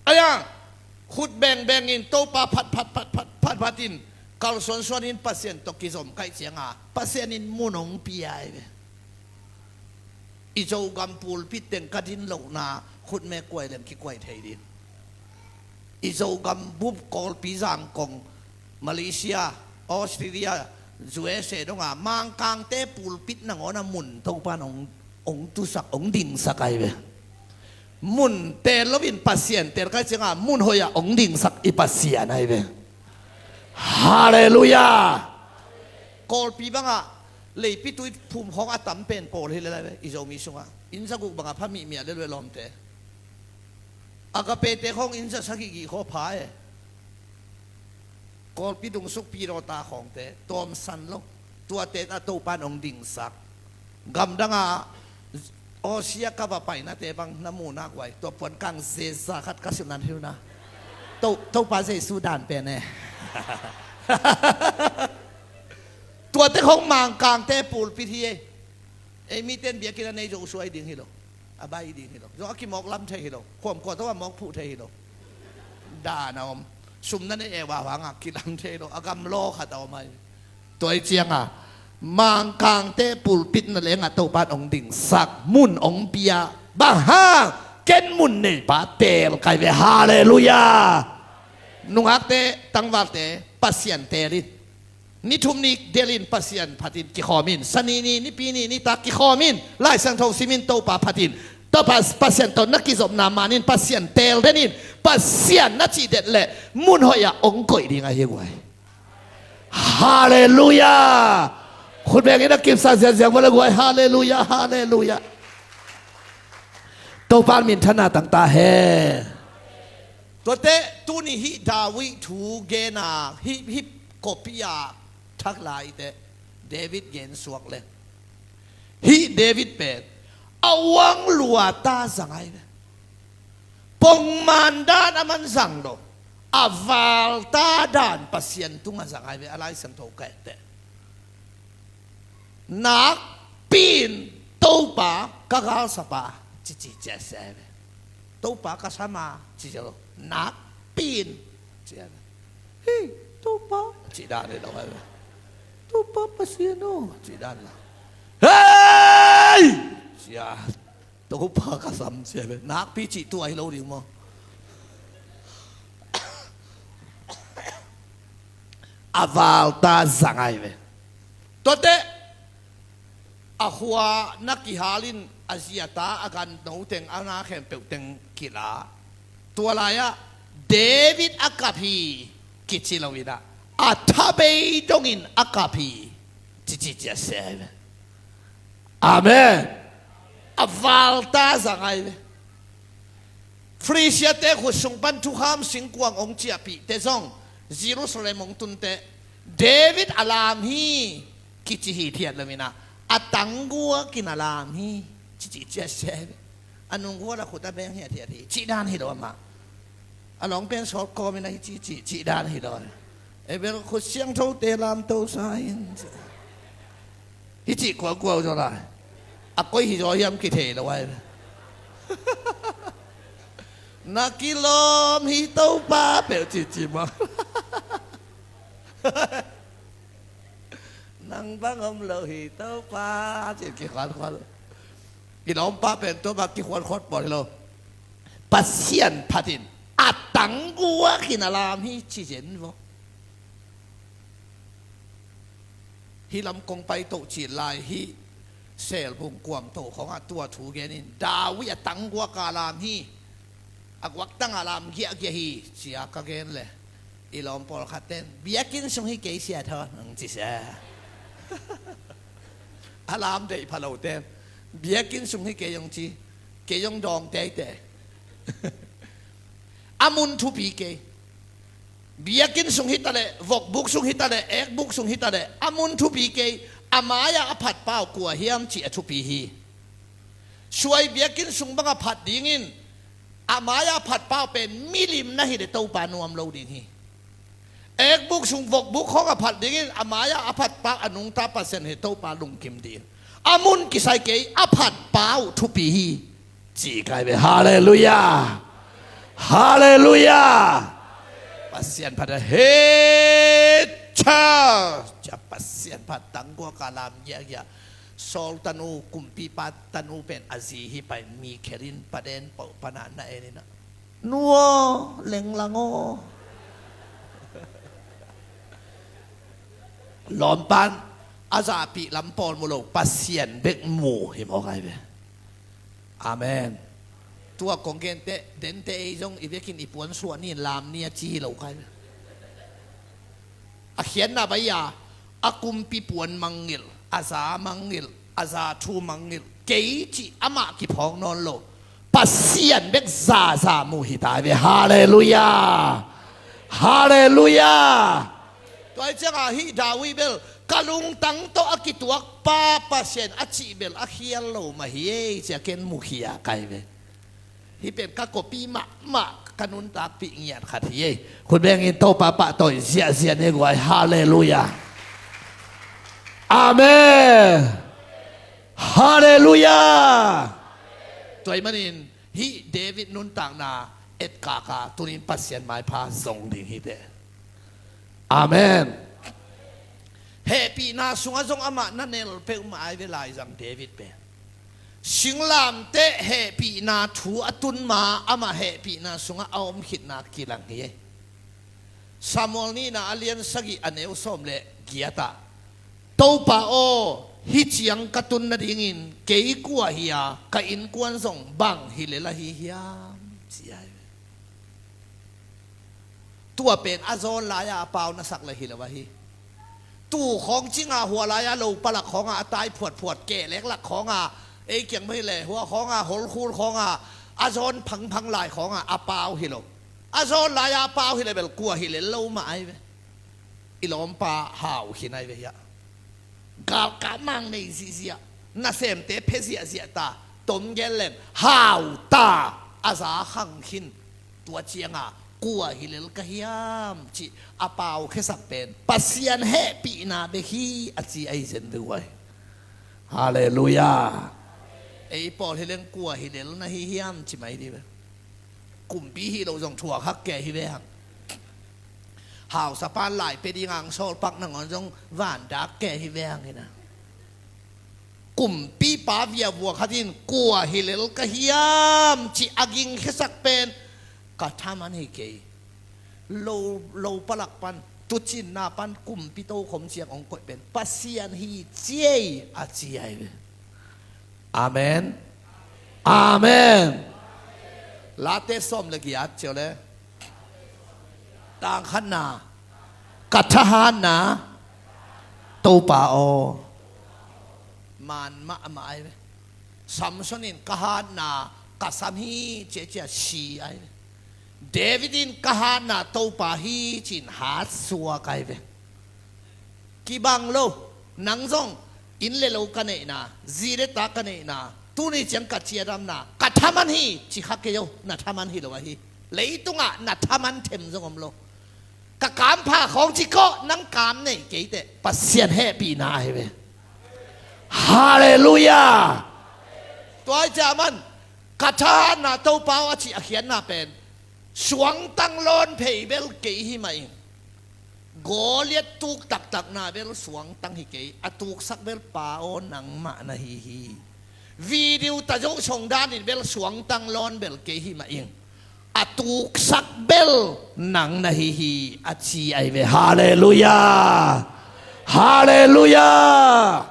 Ahi hang khut bengbengin Topa phat phat phat phat phat phat in kalsuansuanin Pasian tawh kizom kaih cianga Pasian in mun hong pia ahi ve. I Zogam pulpit teng ka din lohna khutme kuai leng kikuai thei ding. I Zogam bup Kawlpi Zangkong, Malaysia, Australia, U S A donga Mangkangte pulpit nangawna mun Topan hong, hong tusak, hong dingsak ahi ve. Mun teel loin Pasian teel kai cianga mun hoih ah hong dingsak i Pasian ahi ve. Halleluiah. Kawlpi bangah leipi tui phum khawng a tam pen pawl hi lel ahi ve. I Zomi sungah inn za guk bangah pha mihmiah lel ve lawmte. Agape te khawng inn za sagih gih khaw pha e. Kawlpi dungsuk pilawta khawngte tawmsan lo. Tuate a Topan hong dingsak. Gamdanga Asia ka va painate bang na muhna guai, tua puan kang zeza khat ka silh nan hiuna. To, Topa Jesu dan pen e. Tuate khawng Mangkangte pulpit hi e. Ei miten biakinn a nei zo suai ding hi lo. A bai ding hi lo. Zong a kimawk lam thei hi lo. Khuam kua tawh a mawk phuh thei hi lo. Dan a om. Sum na nei e, wa hanga kilam thei lo. A gam law khat a om ahi. Tua hi cianga Mangkangte pulpit na lengah Topan hong dingsak, mun hong pia. Bang hang? Ken mun neipa teel kai ve. Halleluiah. Nungakte, tangvalte, Pasian teel in. Ni thum ni delin Pasian phatin kikhawm in. Sani ni, nipi ni, nitak kikhawm in. Lai Siangtho simin Topa phatin. Topa Pasian tawh na kizopna manin Pasian teel den in. Pasian na cih den leh mun hoih ah hong koih ding ahi guai. Halleluiah. Khut bengin a kipsa ziangziang vua le guai. Halleluiah, halleluiah. Topa minthanna tangta hen. Tuate tuni hih David thu gena hih, hih kopi a thak laite David gen suak le. Hih David pen a uang luata zang ahi ve. Pongman dan a man zang lo. A valta dan Pasian tungah zang ahi ve, a Lai Siangtho ka etteh. Nakpi in Topa ka galsapa cici ciasia ahi ve. Topa ka sama cici lo. Nakpi in cia. Hei, Topa, ci dan hi lo ahi ve. Topa Pasian aw, ci dan la. Hei! Cia. Topa ka sam sia ve. Nakpi cih tuai lo ding maw? A valta zang ahi ve. Tuate a khua na kihal in a ziata a ganno teng a na khempeuh teng kila. Tua lai-ah David a kap hi kici lo inah a thabei dongin a kap hi cici ciasia ahi ve. Amen. A valta zang ahi ve. Philistine-te khut sung pan thukham singkuang hong ciahpihte zong Jerusalem hong tunte David a lam hi kici hithiat lo-in ah, a tangguakin a lam hi cici ciat se. A nunggua la khut a beng hiathiat hi cih dan hi lo amah. A lawng pen sawt kawmin a hi cici cih dan hi lo. Ei bel khut siangthote lamto sa in. Hi cih kuakua uh zaw lai. A koi hi zaw hiam kithei lo ai. Na kilawm hi Topa peuh cici mah. Nang bang om lo hi Topa ci kikhuankhuan. I lawmpa pen Topa kikhuankhuan pawl hi lo. Pasian phatin a tangguakin a lam hi ci zen vaw. Hih lam kong pai toh cil lai hih Selbung kuamtoh khawngah tua thu genin David a tangguaka lam hi. A guaktanga lam giahgiah hi cia ka gen le i lawm pawlkhat ten biakinn sung hi kei sia thawn ang ci sia. A lam deih pha lo ten biakinn sung hi kei ang ci. Kei ang dawng teitei. A mun thupi kei. Biakinn sung hi taleh, vokbuk sung hi taleh, ekbuk sung hi taleh, a mun thupi kei. A mai-ah a phatpa uh kua hiam cih a thupi hi. Suai biakinn sung banga phat dingin a mai-ah a phatpa uh pen milim na hi le Topa nuam lo ding hi. Ekbuk sung vokbuk khawng a phat dingin a mai-ah a phatpa a nungta Pasian hi Topa lungkim ding. A mun kisai kei a phatpa uh thupi hi. Ci kai ve. Halleluiah. Halleluiah. Pasian phat a hit cha. Ca Pasian phat tangguaka lam giahgiah. Saul tanu kumpipa tanu pen a zi hi pai Mikhal in paden pauh pana na en in ah. Nu aw, lenglang aw. Lawmpan a zahpih lam pawl mu lo Pasian bek mu hi mawk ai ve. Amen. Tua kong gente dente ei zong i vekin i puan suah ni in lam ni a ci hi lo kai ve. A khiatna bai-a a kumpi puan mangngilh, a za mangngilh, a za thu mangngilh kei cih amah kiphawk nawn lo. Pasian bek zaza mu hi ta ve. Halleluiah. Halleluiah. Tua hi ciangah hih David bel ka lungtang tawh a kituakpa Pasian a cih bel a khial lo mah hi ei cia ken mukhia kai ve. Hih pen ka kopi mahmah ka nuntakpih ngiat khat hi ei. Khut bengin Topa pahtawi ziahziah ni guai. Halleluiah. Amen. Halleluiah. Tua ahih manin hih David nuntakna etkaka tunin Pasian maipha zong ding hi teh. Amen. Hehpihna sungah zong amah na nel peuhmah ai ve laizang David pen. Singlamteh hehpihna thu a tun ma amah hehpihna sungah a om khitna kilang hi. Samuel nihna a lian sagih a neu sawm le giatah Topa aw, hih ciang ka tun nadingin kei kua hi-a ka innkuan zong bang hi lel ahi hiam? Ci ai ve. Tua pen a zawn lai-a a pau na sak le hi lo ahi. Tuu khawng cinga hua lai-a lo palak khawngah a tai phuatphuat, keh leklak khawngah ei kiang mah hi le hua khawngah holkhul khawngah a zawn phangphang lai khawngah a pau hi lo. A zawn lai-a a pau hi le bel kua hi lel lo mah ai ve. I lawmpa hau khin ai ve hiah. Galkap mang nei zihziah, nasemte phe ziahziah ta, tom gel leng hau ta, a za khang khin. Tua cianga kua hi lel ka hiam cih a pau khesak pen Pasian hehpihna bek hi a ci ahi zen deuh ai. Halleluiah. Ei pawl hi leng kua hi lel na hi hiam ci mai dih ve. Kumpi hi lo zong thuak hak kei hi ve hang. Hausapan lai pe ding ang sawlpak nangawn zong vandak kei hi ve hang hi na. Kumpipa viavua khat in kua hi lel ka hiam cih a gingkhiasak pen ka thaman hi kei. Lo, lo palak pan, tucinna pan kumpi tokhom ciang hong koih pen Pasian hi ciei a ci ai ve. Amen. Amen. Late sawm le giat cio le tang khatna, ka thahatna Topa aw. Man mahmah ai ve. Samson in ka hatna Ka sam hi, ci a ci a si ai ve. David in ka hatna Topa hi ci-in hat suak ai ve. Kibang lo, nang zong inn le lo ka neihna, zi le ta ka neihna, tuni ciang ka ciadamna ka thaman hi ci kha kei o, na thaman hi lo ahi. Leitungah na thaman them zong om lo. Ka kampha khawng ci kawh, nang kam nei kei teh Pasian hehpihna ahi ve. Halleluiah. Tua hi ciah man ka thahatna Topa aw a cih a khiatna pen suangtang lawn phei bel kei hi mah ing. Goliat tuk taktakna bel suangtang hi kei, a tuksak bel Pa aw nangmah na hi hi. Video ta zo song danin bel suangtang lawn bel kei hi mah ing. A tuksak bel nang na hi hi, a ci ai ve. Halleluiah. Halleluiah.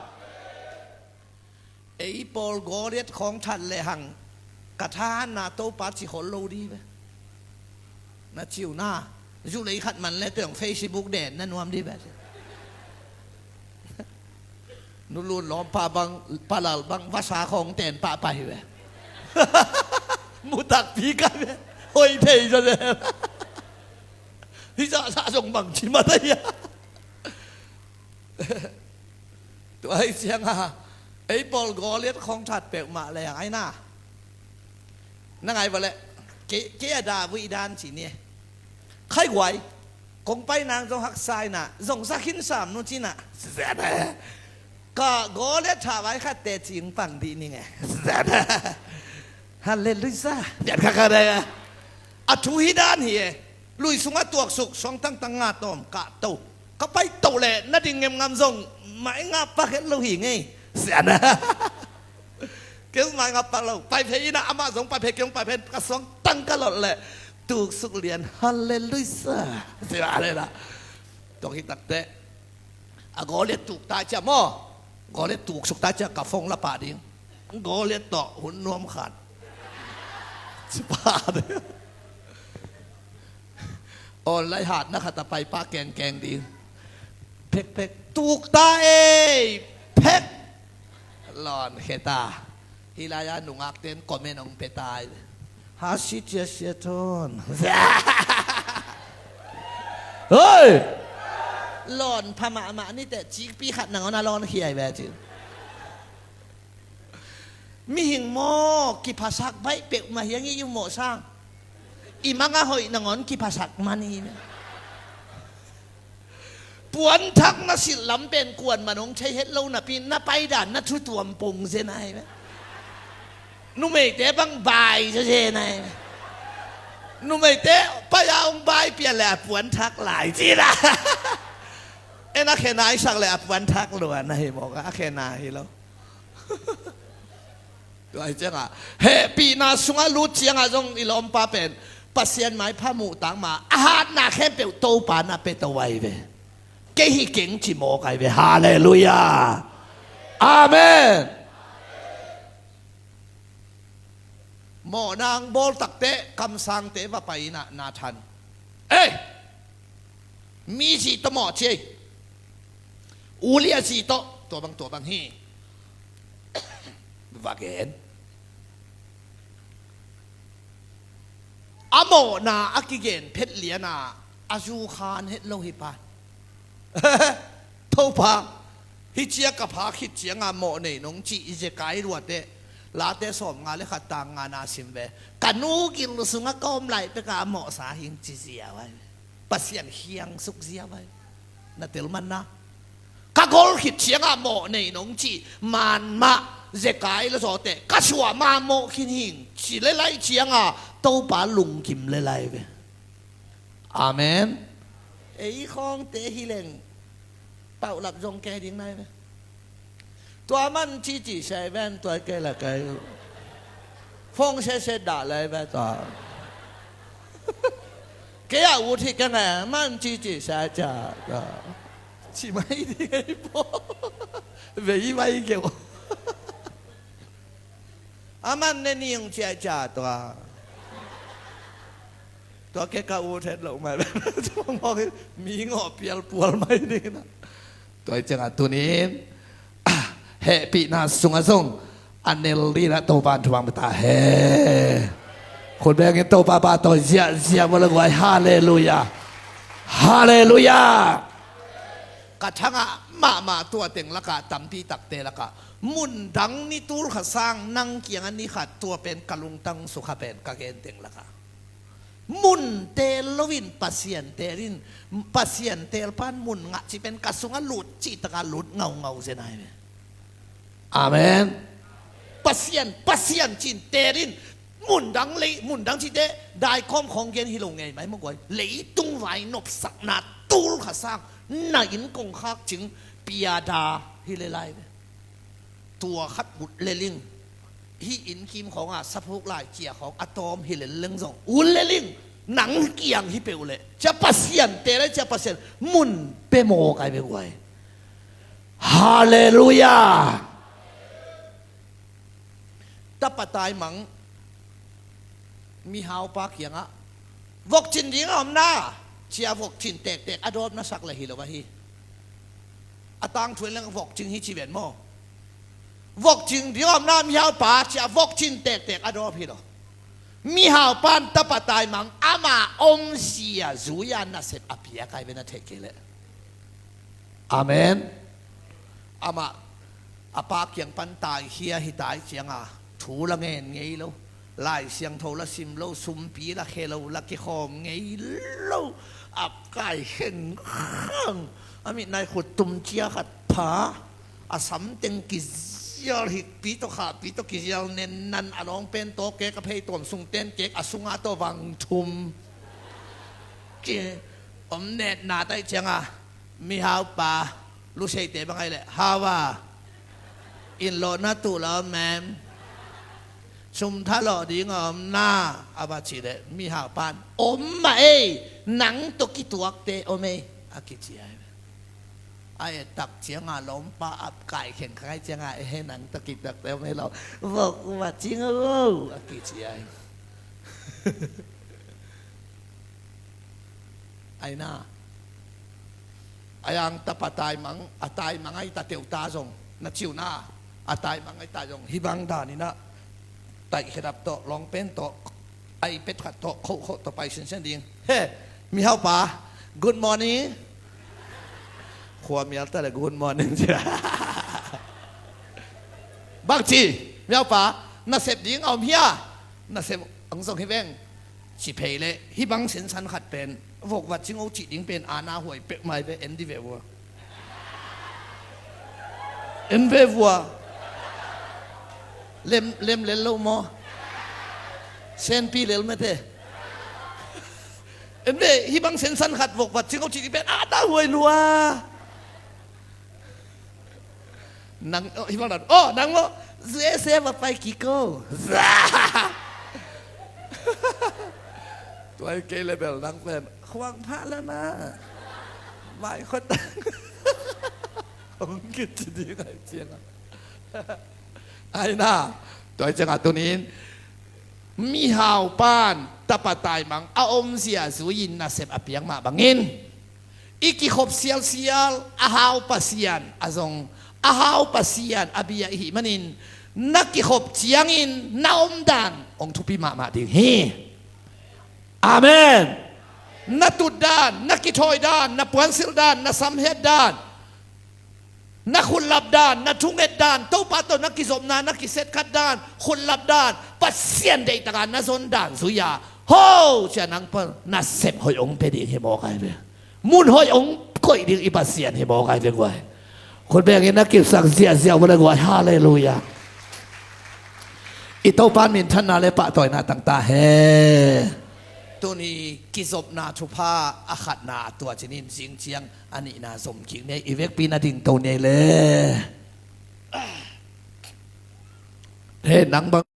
Ei pawl Goliat khawng that lehang ka thahatna Topa ci khol lo di ve. Na ciu na, zu lei khat man le teng Facebook den na nuam di ve. Nulun lawmpa bang, palal bang vasa khawng ten pahpah hi ve. Mutakpi ka ve. Hoi thei zo le. Hi zahzah zong bang ci mah ta hia. Tua hi cianga ei pawl Goliat khawng that peuhmah leng ai na, na ngai vawleh kei a da vuih dan ci ni. Khai guai kong pai nang zong haksa ina zong sa khin sam nu cina. Ka Goliat tha vai khat te cing pang dih ni nge. Halleluiah. Pian kha kha dai a thu hi dan hi e. Lui sungah tuaksuk suang tangtang nga tawm kah to. Ka pai to le na ding ngemngam zong mai nga pak het lo hi ngei. Sian a keu mai nga pak lo. Pai phei ina amah zong pai phei, keu pai phei, ka suang tang ka lot le tuksuk lian. Halleluiah. Sian a le la. Tok hi takte a Goliat tuk ta cia maw? Goliat tuksuk ta cia ka phone la pah ding. Goliat tawh hun nuam khat. Ci pah ding. Online hatna khat a pai pah kengkeng ding. Phek phek tuk ta ei. Phek. Lawn khe ta. Hih lai-a nungakten comment hong pia tai. Hasi cia sia thawn. Hoi! Lawn pha mahmah ni teh cikpi khat nangawn a lawn khiai ve cin. Mihing maw kiphasak baih peuhmah hiang i mawh sang. I manga hoih nangawn kiphasak man i. Puanthak na silh lam pen kuan man hong thei het lo napi na paidan na thutuam pong zen ai ve. Numeite bang bai zen ai ve. Numeite pai a hong bai pian le a puanthak lai ci la. En a khenai sak le a puanthak luan ahi mawk a khenai hi lo. Tua hi ciangah hehpihna sungah lut ciangah zong i lawmpa pen Pasian maipha muhtak ma a hatna khempeuh Topa na pia to ai ve. Kei hi keng ci mawk ai ve. Halleluiah. Amen. Mawhna ang bawl takte kamsangte va pai inah Nathan, ei, mi zi tawh mawh ci ei. Ulia zi tawh tua bang tua bang hi. Va gen. A mawhna a kigen phet liana a zu khan het lo hi pan. Topa, hih cia ka pha khit cianga mawh nei nong cih i zekai ruate Late sawm nga le khat tang nga na sim ve. Ka nu gil sungah ka om lai peka a mawhsa hing ci ziau ai. Pasian khiangsuk ziau ai. Na tel manna ka gol khit cianga mawh nei nong cih man mah zekai le zawte ka suah ma mawh khin hing ci le lai cianga Topa lungkim le lai ve. Amen. Ei khawngte hi leng paulap zong kei ding nai ve. Tua man cici sai ven tua kei la kai. Phong sese dah lai ve tua. Kei a ut hi kei ngai man cici sai cia tua. Ci mai ding ei po. Vei vai keu. A man ne ning cia cia tua. Tua kei ka ut het loh mai. Mi ngawh pial pual mai ding na. Tua i ciangah tunin hehpihna sungah zong A nel dinah Topa in thupha pia ta hen. Khut bengin Topa pahtawi ziahziah vo le guai. Halleluiah. Halleluiah. Ka thangah mahmah tua teng lakah, tampi takte lakah, mundang ni tul khat sang nang kiangah ni khat tua pen ka lungtang sukha pen ka gen teng lakah, mun teel loin Pasian teel in, Pasian teelpa'n mun ngah cih pen ka sungah lut cih takah lut ngaungau zen ahi ve. Amen. Pasian, Pasian ci-in teel in, mundang lei, mundang cihte daikawm khawng gen hi lo ngei mai maw guai. Leitung vai nopsakna tul khat sang na inn kongkhak cing piada hi le lai ve. Tua khat ut le ling. Hih inn kim khawngah saphuk lai kia khawng a tawm hi lelleng zong ut le ling. Nang kiang hi peuh leh cia Pasian teel ai, cia Pasian mun pia maw kai ve guai. Halleluiah. Tapa taimang mihaupa kiangah, vokcin ding a om na, cia vokcin tektek a dawp na sak le hi lo ahi. A tangthu en leng vokcing hi ci ven maw. Vokcing ding a om na mihaupa, cia vokcin tektek a dawp hi lo. Mihaupa'n tapa taimang ama omsia zui-a nasep a piak ai ve, na theih kei leh. Amen. Amah a pa kiang pan taikhia hi tai cianga thu la ngen ngei lo, Lai Siangtho la sim lo, sumpi la khia lo, la kikhawm ngei lo. Ap kai khengkhang. A mit nai khut tum cia khat pha. A samteng kizial, hikpi tawh khahpi tawh kizial nennan, a lawngpen tawh kek, a phei tuam sungten kek, a sunga tawh vang thum. Ci om netna tai cianga mihaupa luseite bang ai leh, hau a, inn lawhna tuh la om em? Sum tha lawh ding a om na, a va cih leh mihaupa'n, om mah ei, nang tawh kituakte om ei, a kici ai. A et tak cianga lawmpa ap kai khengkhang ai cianga, e he, nang tawh kituakte om ei lo, vok va cing o, a kici ai. Ai na. Ai ang tapa taimang, a taimang ai ta teuta zong, na ciu na, a taimang ai ta zong, hih bang dan inah, taih khedap tawh, lawngpen tawh, ai pet khat tawh, khohkhoh tawh pai sinsen ding. He, mihaupa, good morning. Khua mial ta le good morning cia. Bang ci, mihaupa, nasep ding a om hia? Nasep ang zong hi veng. Ci phei leh, hih bang sensan khat pen vokvat cing o cih ding pen a na huai pek mai ve, en di ve vua. En ve vua. Lem, lem lel lo maw? Senpi lel mete. En ve, hih bang sensan khat vokvat cing o cih ding pen a na huai lua. Nang, oh, hih bang dan. Oh, nang maw, zu e se va pai kiko. Tuai kei le bel nang pen khuang pha la na. Mai khot. Hong kit ci ding ai ciang a. Ai na. Tuai ciang a tunin mihaupa'n tapa taimang a omsia zui-in nasep a piak mah bangin, i kikhop sialsial a hau Pasian a zong, a hau Pasian a bia i hih manin, na kikhop ciangin na omdan hong thupi mahmah ding hi. Amen. Na tutdan, na kithawidan, na puansilhdan, na samhetdan, na khutlapdan, na thungetdan, Topa tawh na kizopna, na kisetkhatdan, khutlapdan, Pasian deihtaka na zondan zui-a, ho cia nang pan nasep hoih hong pia ding hi mawk ai ve. Mun hoih hong koih ding i Pasian hi mawk ai ve guai. Khut bengin na kipsak ziahziah uh le guai. Halleluiah. I Topa minthanna le pahtawina tangta hen. Tuni kizopna thupha a khatna tua cinin zing ciang a nihna zom kik ni, i vekpi na dingto ni le. He, nang bang